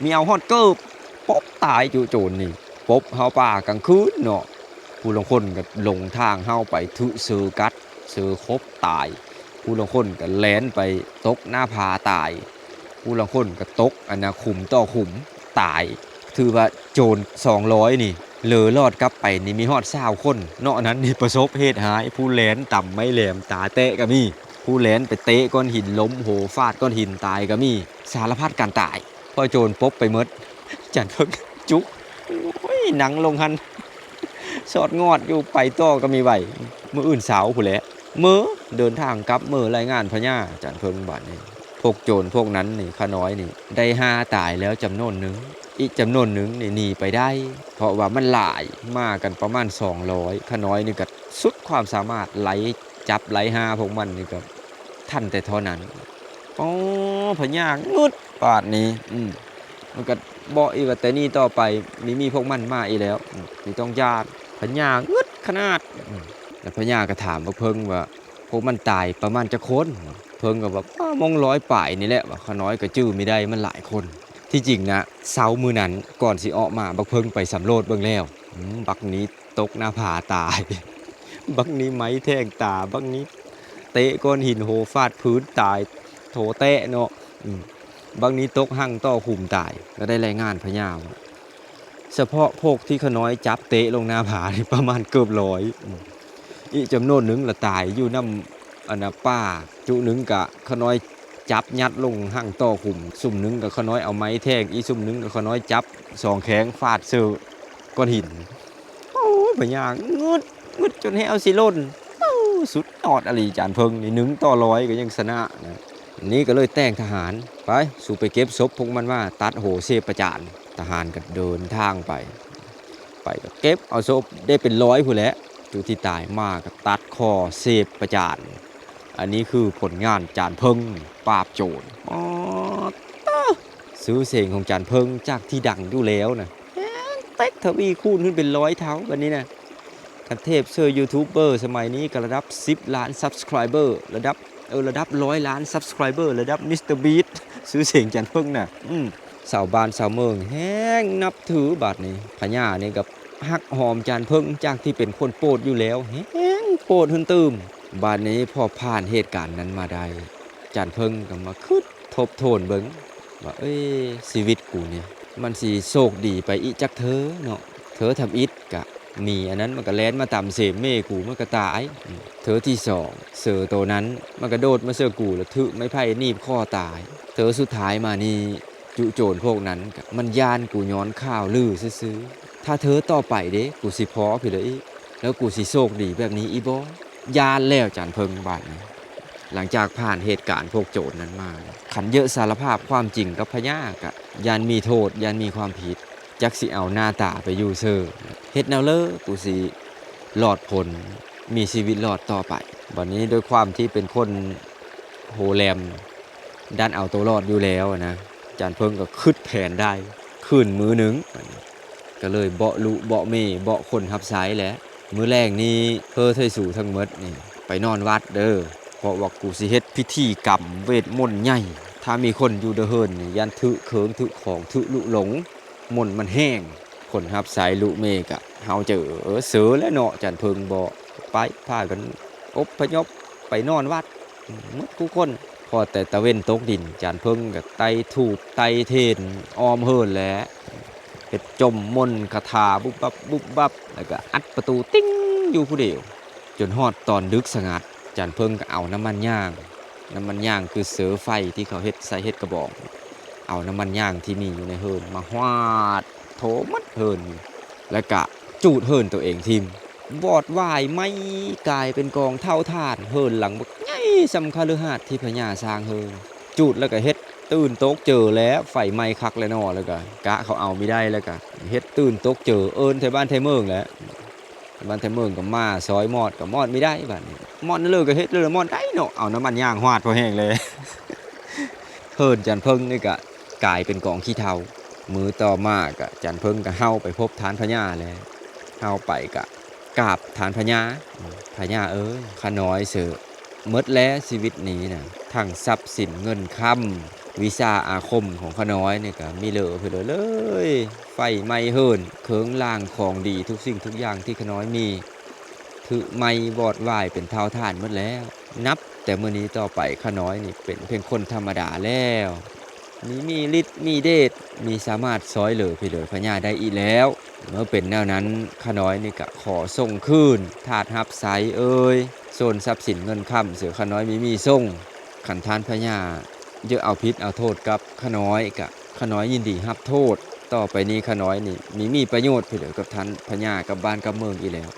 ມີເອົາຮອດເກີບ ປົບຕາຍຈຸໂຈນນີ້. ປົບເຮົາປ່າກາງຄືນເນາະ ຜູ້ລາງຄົນກໍຫຼົງທາງເຮົາໄປ ຖືເສືອກັດ ເສືອຂົບຕາຍ ຜູ້ລາງຄົນກໍແລ່ນໄປຕົກໜ້າຜາຕາຍ ຜູ້ລາງຄົນກໍຕົກອັນນະຂຸມຕໍ່ຂຸມຕາຍ. ຖືວ່າໂຈນສອງຮ້ອຍນີ້ເລີລອດກັບໄປນີ້ມີຮອດຊາວຄົນ ນອກນັ້ນນີ້ປະສົບເຫດຮ້າຍ ຜູ້ແລ່ນຕຳໄມ້ແຫຼມຕາແຕະກໍມີ ຜູ້ແລ່ນໄປເຕະກ້ອນຫີນລົ້ມ ໂຫຟາດກ້ອນຫີນຕາຍກໍມີ ສາລະພັດການຕາຍ ເພາະໂຈນປົບໄປໝົດ. ຈານເພິ່ງຈຸກ ໂອ້ຍ ນັ່ງລົງຫັ້ນ ສອດງອດຢູ່ ໄປຕໍ່ກໍມີໄຫວ ມື້ອື່ນເຊົ້າພຸ້ນແຫຼະ ເມີ ເດີນທາງກັບເມີລາຍງານພະຍາ. ຈານເພິ່ງບາດນີ້ ພວກໂຈນພວກນັ້ນນີ້ ຂ້ານ້ອຍນີ້ໄດ້ຫ້າຕາຍແລ້ວຈຳນວນໜຶ່ງ ອີກຈຳນວນໜຶ່ງນີ້ໜີໄປໄດ້ ເພາະວ່າມັນຫຼາຍ ມາກັນປະມານສອງຮ້ອຍ ຂ້ານ້ອຍນີ້ກໍສຸດຄວາມສາມາດ ໄລ່ຈັບໄລ່ຫາພວກມັນນີ້ກໍທັນແຕ່ເທົ່ານັ້ນ. ອໍ ພະຍາງຶດບາດນີ້ ອືມ ມັນກໍບອກອີກວ່າ ແຕ່ນີ້ຕໍ່ໄປມີ ມີພວກມັນມາອີກແລ້ວ ອືມ ບໍ່ຕ້ອງຢ້ານ. ພະຍາງຶດຂະໜາດ ອືມ ແລ້ວພະຍາກໍຖາມບັກເພິ່ງວ່າ ພວກມັນຕາຍປະມານຈັກຄົນ? ເພິ່ງກໍວ່າ ປະມານຮ້ອຍປາຍນີ້ແຫຼະ ວ່າຂ້ານ້ອຍກໍຈື່ບໍ່ໄດ້ ມັນຫຼາຍຄົນ. ທີ່ຈິງນະ ເຊົ້າມື້ນັ້ນກ່ອນຊິອອກມາ ບັກເພິ່ງໄປສຳຫຼວດເບິ່ງແລ້ວ ອືມ ບັກນີ້ຕົກໜ້າຜາຕາຍ ບັກນີ້ໄມ້ແທງຕາ ບັກນີ້ເຕະກ້ອນຫີນໂຫຟາດພື້ນຕາຍ ໂຖແຕະເນາະ ອືມ ບັກນີ້ຕົກຮັ່ງຕໍ່ຂຸມຕາຍ ກໍໄດ້ລາຍງານພະຍາວ່າ ສະເພາະພວກທີ່ຂ້ານ້ອຍຈັບເຕະລົງໜ້າຜານີ້ປະມານເກືອບຮ້ອຍ ອືມ ອີກຈຳນວນໜຶ່ງລະຕາຍຢູ່ນຳ ອັນນະ ປ່າ ຈຸໜຶ່ງກະຂ້ານ້ອຍຈັບຍັດລົງຮັ່ງຕໍ່ຂຸມ ຊຸມໜຶ່ງກະຂ້ານ້ອຍເອົາໄມ້ແທງ ອີກຊຸມໜຶ່ງກະຂ້ານ້ອຍຈັບສອງແຂ້ງຟາດເຊີກ້ອນຫີນ. ໂອ້ຍ ພະຍາງຶດ ງຶດຈົນແຮວຊິຫຼົ່ນ ໂອ້ ສຸດຍອດອີ່ຫຼີ ຈານເພິ່ງນີ້ ໜຶ່ງຕໍ່ຮ້ອຍກໍຍັງຊະນະນະ. ນີ້ກໍເລີຍແຈ້ງທະຫານ ໄປ ສູໄປເກັບສົບພວກມັນມາ ຕັດຫົວເຊບປະຈານ. ທະຫານກໍເດີນທາງໄປ ໄປກໍເກັບເອົາສົບໄດ້ເປັນຮ້ອຍພຸ້ນແຫຼະ ຈຸທີ່ຕາຍມາກໍຕັດຄໍເຊບປະຈານ. ອັນນີ້ຄືຜົນງານຈານເພິ່ງປາບໂຈນ. ອໍ ຕະ ຊື່ສຽງຂອງຈານເພິ່ງຈາກທີ່ດັງຢູ່ແລ້ວນະ ແຮງເຕັກທະວີຄູນຂຶ້ນເປັນຮ້ອຍເທົ່າບັດນີ້ນະ. ຄັນທຽບເຊີຢູທູບເບີສະໄໝນີ້ກໍລະດັບສິບລ້ານຊັບສະໄຄເບີ ລະດັບ ເອີ ລະດັບຮ້ອຍລ້ານຊັບສະໄຄເບີ ລະດັບມິສເຕີບີດ ຊື່ສຽງຈານເພິ່ງນະ ອືມ ຊາວບ້ານຊາວເມືອງແຮງນັບຖືບາດນີ້. ພະຍານີ້ກໍຮັກຫອມຈານເພິ່ງ ຈາກທີ່ເປັນຄົນໂປດຢູ່ແລ້ວ ແຮງໂປດຂຶ້ນຕື່ມ. ບາດນີ້ພໍຜ່ານເຫດການນັ້ນມາໄດ້ ຈານເພິ່ງກໍມາຄິດທົບທວນເບິ່ງວ່າ ເອີຍ ຊີວິດກູນີ້ມັນຊິໂຊກດີໄປອີກຈັກເທີເນາະ. ເທີທຳອິດກະ ໝີອັນນັ້ນມັນກະແລ່ນມາຕຳເສມເມກູ ມັນກະຕາຍ. ເທີທີສອງ ເສືອໂຕນັ້ນມັນກະໂດດມາເຊື່ອກູ ແລ້ວຖືກໄມ້ໄຜ່ໜີບຄໍຕາຍ. ເທີສຸດທ້າຍມານີ້ ຈຸໂຈນພວກນັ້ນກະມັນຢ້ານກູຍ້ອນຂ່າວລືຊື່ໆ. ຖ້າເທີຕໍ່ໄປເດ ກູຊິພໍ້ພີ້ເດີອີກ ແລ້ວກູຊິໂຊກດີແບບນີ້ອີກບໍ່? ຢ້ານແລ້ວຈານເພິ່ງບາດນີ້. ຫຼັງຈາກຜ່ານເຫດການພວກໂຈນນັ້ນມາ ຄັນເຢີສາລະພາບຄວາມຈິງກັບພະຍາກະຢ້ານມີໂທດ ຢ້ານມີຄວາມຜິດ ຈັກຊິເອົາໜ້າຕາໄປຢູ່ເຊີ ເຮັດແນວເລີກູຊິລອດພົ້ນ ມີຊີວິດລອດຕໍ່ໄປ. ບັດນີ້ດ້ວຍຄວາມທີ່ເປັນຄົນໂຫແຫຼມ ດ້ານເອົາໂຕລອດຢູ່ແລ້ວນະ ຈານເພິ່ງກໍຄິດແຜນໄດ້ ຄືນມື້ໜຶ່ງ ກໍເລີຍເບາະລຸເບາະເມ ເບາະຄົນຮັບໃຊ້ແຫຼະ ມື້ແລງນີ້ເຮີ້ໄທສູທັງໝົດນີ້ ໄປນອນວັດເດີ້ ເພາະວ່າກູຊິເຮັດພິທີກຳເວດມົນໃຫຍ່. ຖ້າມີຄົນຢູ່ໃນເຮືອນນີ້ ຢ້ານຖືເຄື່ອງຖືຂອງຖືລຸຫຼົງ ມົນມັນແຮງ. ຄົນຮັບໃຊ້ລຸເມກະເຮົາເຈີເສີແລ້ວເນາະ ຈານເພິ່ງບອກ. ໄປ ພາກັນອົບພະຍົບໄປນອນວັດໝົດທຸກຄົນ. ພໍແຕ່ຕາເວັນຕົກດິນ ຈານເພິ່ງກະໄຕ້ທູບໄຕ້ທຽນອ້ອມເຮືອນແຫຼະ ເຮັດຈົ່ມມົນຄາຖາບຸບບັບບຸບບັບ ແລ້ວກະອັດປະຕູຕິ້ງຢູ່ຜູ້ດຽວ ຈົນຮອດຕອນດຶກສະຫງັດ. ຈານເພິ່ງກະເອົານ້ຳມັນຍາງ ນ້ຳມັນຍາງຄືເສີໄຟທີ່ເຂົາເຮັດໃສ່ເຮັດກະບອງ ເອົານ້ຳມັນຍາງທີ່ມີຢູ່ໃນເຮືອນມາຫວາດໂຖໝົດເຮືອນ ແລ້ວກະຈູດເຮືອນໂຕເອງຖິ້ມ ວອດວາຍໄໝ້ກາຍເປັນກອງເທົາຖ່ານ. ເຮືອນຫຼັງບັກໃຫຍ່ສ່ຳຄະລືຫາດທີ່ພະຍາສ້າງເຮີ ຈູດແລ້ວກະເຮັດຕື່ນຕົກເຈີແຫຼະ ໄຟໄໝ້ຄັກແລ້ວເນາະ ແລ້ວກະກະເຂົາເອົາມີໄດ້ ແລ້ວກະເຮັດຕື່ນຕົກເຈີ ເອີ້ນໄທບ້ານໄທເມືອງແຫຼະ ບ້ານໄທເມືອງກະມາຊ່ອຍມອດ ກະມອດມີໄດ້ບາດນີ້ ມອດເລີກະເຮັດເລີ ມອດໄດ້ເນາະ ເອົານ້ຳມັນຍາງຫວາດພໍແຮງເລີຍ. ເຮືອນຈານເພິ່ງນີ້ກະກາຍເປັນກອງຂີ້ເທົາ. ມື້ຕໍ່ມາກະ ຈານເພິ່ງກະເຮົາໄປພົບທ່ານພະຍາແລ້ວ ເຮົາໄປກະກາບທ່ານພະຍາ ພະຍາເອີຍ ຂ້ານ້ອຍເສີໝົດແລ້ວຊີວິດນີ້ນະ ທັງຊັບສິນເງິນຄຳ ວິຊາອາຄົມຂອງຂ້ານ້ອຍນີ້ກະມີເລີເພີເລີເລີຍ ໄຟໄໝ້ເຮືອນ ເຄື່ອງລາງຂອງດີທຸກສິ່ງທຸກຢ່າງທີ່ຂ້ານ້ອຍມີ ຖືໄໝ້ວອດວາຍເປັນເທົາຖ່ານໝົດແລ້ວ. ນັບແຕ່ມື້ນີ້ຕໍ່ໄປ ຂ້ານ້ອຍນີ້ເປັນພຽງຄົນທຳມະດາແລ້ວ ມີ ມີລິດມີເດດ ມີສາມາດຊ່ອຍເຫຼືອເພີເລີພະຍາໄດ້ອີກແລ້ວ. ເມື່ອເປັນແນວນັ້ນ ຂ້ານ້ອຍນີ້ກະຂໍສົ່ງຄືນທາດຮັບໃຊ້ເອີຍ ສ່ວນຊັບສິນເງິນຄຳເສີຂ້ານ້ອຍມີມີສົ່ງ. ຄັນທ່ານພະຍາຢາກເອົາຜິດເອົາໂທດກັບຂ້ານ້ອຍກະ ຂ້ານ້ອຍຍິນດີຮັບໂທດ. ຕໍ່ໄປນີ້ຂ້ານ້ອຍນີ້ມີມີປະໂຫຍດເພີເລີກັບທ່ານພະຍາ ກັບບ້ານກັບເມືອງອີກແລ້ວ.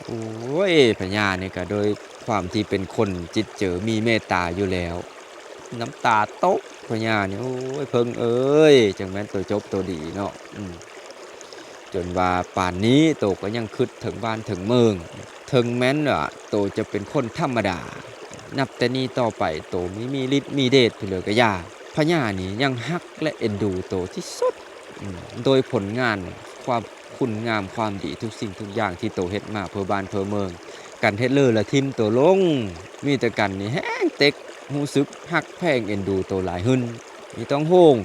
ໂອ້ຍ ພະຍານີ້ກະໂດຍຄວາມທີ່ເປັນຄົນຈິດເຈີມີເມດຕາຢູ່ແລ້ວ ນ້ຳຕາຕົກ ພະຍານີ້ ໂອ້ຍ ເພິ່ງເອີຍ ຈັ່ງແມ່ນໂຕຈົບໂຕດີເນາະ ອືມ ຈົນວ່າປານນີ້ໂຕກະຍັງຄຶດເຖິງບ້ານເຖິງເມືອງ ເຖິງແມ່ນວ່າໂຕຈະເປັນຄົນທຳມະດາ ນັບແຕ່ນີ້ຕໍ່ໄປໂຕມີມີລິດມີເດດເພີເລີກະຢ່າ ພະຍານີ້ຍັງຮັກ ແລະ ເອັນດູໂຕທີ່ສຸດ ອືມ ໂດຍຜົນງານ ຄວາມຄຸນງາມຄວາມດີທຸກສິ່ງທຸກຢ່າງທີ່ໂຕເຮັດມາເພື່ອບ້ານເພື່ອເມືອງ. ກັນເຮັດເລີລະຖິ້ມໂຕລົງ ມີແຕ່ກັນນີ້ແຮງເຕັກ ຮູ້ສຶກຮັກແພງເອັນດູໂຕຫຼາຍຂຶ້ນ. ມີຕ້ອງໂຮງ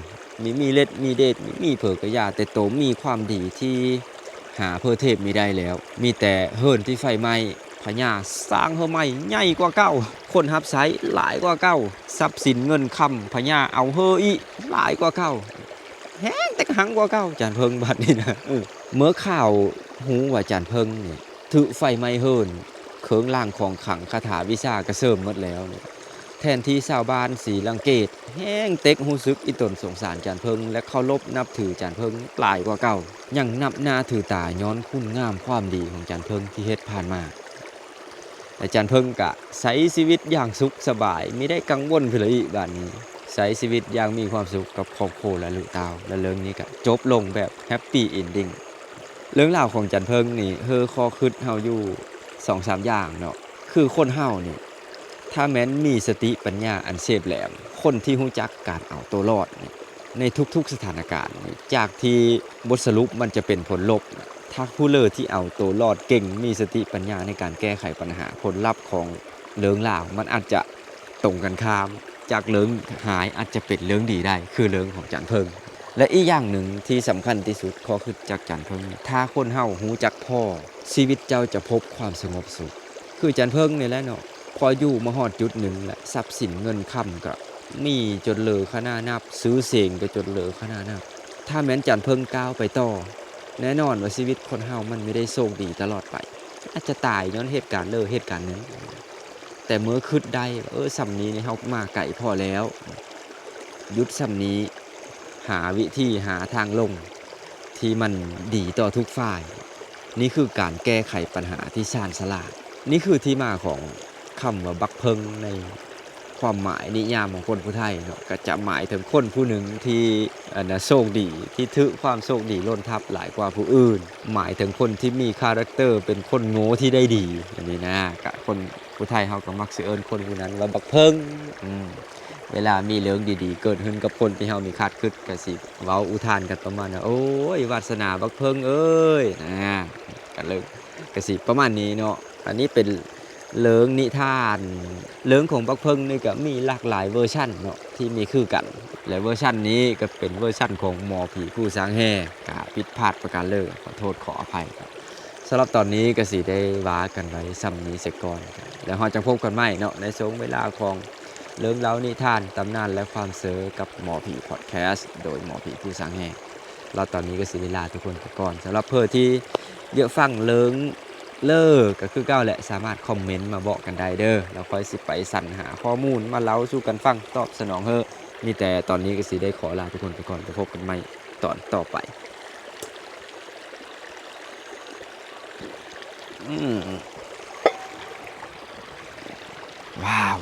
ມີມີເລັດມີເດດ ມີມີເຜີກະຢ່າ ແຕ່ໂຕມີຄວາມດີທີ່ຫາເພີເທີບມີໄດ້ແລ້ວ. ມີແຕ່ເຮືອນທີ່ໄຟໄໝ້ ພະຍາສ້າງເຮືອນໃໝ່ໃຫຍ່ກວ່າເກົ່າ ຄົນຮັບໃຊ້ຫຼາຍກວ່າເກົ່າ ຊັບສິນເງິນຄຳ ພະຍາເອົາເຮີອີກຫຼາຍກວ່າເກົ່າ ແຮງແຕ່ກະຮັ່ງກວ່າເກົ່າ ຈານເພິ່ງບາດນີ້ນະ. ເອີ ເມື່ອຂ່າວຮູ້ວ່າຈານເພິ່ງນີ້ຖືກໄຟໄໝ້ເຮືອນ ເຄື່ອງລາງຂອງຂລັງ ຄາຖາວິຊາກະເສີມໝົດແລ້ວນີ້ ແທນທີ່ຊາວບ້ານຊິລັງກຽດ ແຮງເຕັກຮູ້ສຶກອີຕົນສົງສານຈານເພິ່ງ ແລະ ເຄົາລົບນັບຖືຈານເພິ່ງຫຼາຍກວ່າເກົ່າ ຍັງນັບໜ້າຖືຕາຍ້ອນຄຸນງາມຄວາມດີຂອງຈານເພິ່ງທີ່ເຮັດຜ່ານມາ. ແລະ ຈານເພິ່ງກະໃຊ້ຊີວິດຢ່າງສຸກສະບາຍ ມີໄດ້ກັງວົນເພິ່ນລະອີກບາດນີ້ ໃຊ້ຊີວິດຢ່າງມີຄວາມສຸກກັບຄອບຄົວ ແລະ ລູກເຕົ້າ ແລະ ເລື່ອງນີ້ກະຈົບລົງແບບ happy ending. ເລື່ອງລາວຂອງຈານເພິ່ງນີ້ ເຮີ້ຂໍ້ຄຶດເຮົາຢູ່ສອງສາມຢ່າງເນາະ ຄືຄົນເຮົານີ້ ຖ້າແມ່ນມີສະຕິປັນຍາອັນເສບແຫຼມ ຄົນທີ່ຮູ້ຈັກການເອົາໂຕລອດນີ້ ໃນທຸກໆສະຖານະການນີ້ ຈາກທີ່ບົດສະຫຼຸບມັນຈະເປັນຜົນລົບ ຖ້າຜູ້ເລີທີ່ເອົາໂຕລອດເກັ່ງ ມີສະຕິປັນຍາໃນການແກ້ໄຂປັນຫາ ຜົນລັບຂອງເລື່ອງລາວມັນອາດຈະຕົງກັນຂ້າມ ຈາກເລື່ອງຮ້າຍອາດຈະເປັນເລື່ອງດີໄດ້ ຄືເລື່ອງຂອງຈານເພິ່ງ. ແລະ ອີກຢ່າງໜຶ່ງທີ່ສຳຄັນທີ່ສຸດ ຂໍ້ຄຶດຈາກຈານເພິ່ງ ຖ້າຄົນເຮົາຮູ້ຈັກພໍ ຊີວິດເຈົ້າຈະພົບຄວາມສະຫງົບສຸກ ຄືຈານເພິ່ງນີ້ແຫຼະເນາະ. ພໍຢູ່ມາຮອດຈຸດໜຶ່ງແຫຼະ ຊັບສິນເງິນຄຳກະມີຈົນເລີຂະໜາດນັບ ຊື່ສຽງກະຈົນເລີຂະໜາດນັບ ຖ້າແມ່ນຈານເພິ່ງກ້າວໄປຕໍ່ ແນ່ນອນວ່າຊີວິດຄົນເຮົາມັນມີໄດ້ໂຊກດີຕະຫຼອດໄປ ອາດຈະຕາຍຍ້ອນເຫດການເລີເຫດການໜຶ່ງ. ແຕ່ເມື່ອຄຶດໄດ້ວ່າ ເອີ ສ່ຳນີ້ນີ້ເຮົາມາໄກພໍແລ້ວ ຢຸດສ່ຳນີ້ ຫາວິທີ ຫາທາງລົງທີ່ມັນດີຕໍ່ທຸກຝ່າຍ. ນີ້ຄືການແກ້ໄຂປັນຫາທີ່ຊານສະຫຼາດ. ນີ້ຄືທີ່ມາຂອງຄຳວ່າບັກເພິ່ງໃນຄວາມໝາຍນິຍາມຂອງຄົນຜູ້ໄທເນາະ ກະຈະໝາຍເຖິງຄົນຜູ້ໜຶ່ງທີ່ ອັນນະ ໂຊກດີ ທີ່ຖືກຄວາມໂຊກດີຫຼົ່ນທັບຫຼາຍກວ່າຜູ້ອື່ນ ໝາຍເຖິງຄົນທີ່ມີຄາແຣັກເຕີເປັນຄົນໂງ່ທີ່ໄດ້ດີ ອັນນີ້ນະ ກະຄົນຜູ້ໄທເຮົາກະມັກຊິເອີ້ນຄົນຜູ້ນັ້ນວ່າບັກເພິ່ງ. ອືມ ເວລາມີເລື່ອງດີໆເກີດຂຶ້ນກັບຄົນທີ່ເຮົາມີຄາດຄຶດ ກະຊິເວົ້າອຸທານກັນປະມານວ່າ ໂອ້ຍ ວາດສະໜາບັກເພິ່ງເອີຍ ນະ ກະເລີຍ ກະຊິປະມານນີ້ເນາະ. ອັນນີ້ເປັນເລື່ອງນິທານ ເລື່ອງຂອງບັກເຜິ້ງນີ້ກະມີຫຼາກຫຼາຍເວີຊັນເນາະ ທີ່ມີຄືກັນ ແລະ ເວີຊັນນີ້ກະເປັນເວີຊັນຂອງໝໍຜີຜູ້ສ້າງແຮ່ ກະຜິດພາດປະການເລີຍ ຂໍໂທດຂໍອະໄພ. ສຳລັບຕອນນີ້ກະຊິໄດ້ວ່າກັນໄວ້ສ່ຳນີ້ສາກ່ອນ ແລ້ວເຮົາຈະພົບກັນໃໝ່ເນາະ ໃນຊ່ວງເວລາຂອງເລື່ອງເລົ່ານິທານ ຕຳນານ ແລະ ຄວາມເຊີກັບໝໍຜີພອດແຄສ ໂດຍໝໍຜີຜູ້ສ້າງແຮ່. ແລ້ວຕອນນີ້ກະຊິໄດ້ລາທຸກຄົນໄປກ່ອນ. ສຳລັບເພິ່ນທີ່ຢາກຟັງເລື່ອງເລີກະຄືເກົ່າແຫຼະ ສາມາດຄອມເມັນມາບອກກັນໄດ້ເດີ ແລ້ວຂ້ອຍຊິໄປສັນຫາຂໍ້ມູນມາເລົ່າສູ່ກັນຟັງ ຕອບສະໜອງເຮີ. ມີແຕ່ຕອນນີ້ກະຊິໄດ້ຂໍລາທຸກຄົນໄປກ່ອນ ໄປພົບກັນໃໝ່ຕອນຕໍ່ໄປ. ອືມ ວ້າວ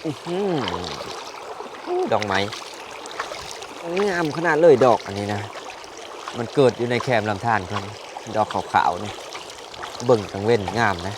ອືມ ດອກໄມ້ງາມຂະໜາດເລີຍ ດອກອັນນີ້ນະ ມັນເກີດຢູ່ໃນແຄມລຳທານເພິ່ນ ດອກຂາວໆນີ້ ເບິ່ງກາງເວັນງາມນະ.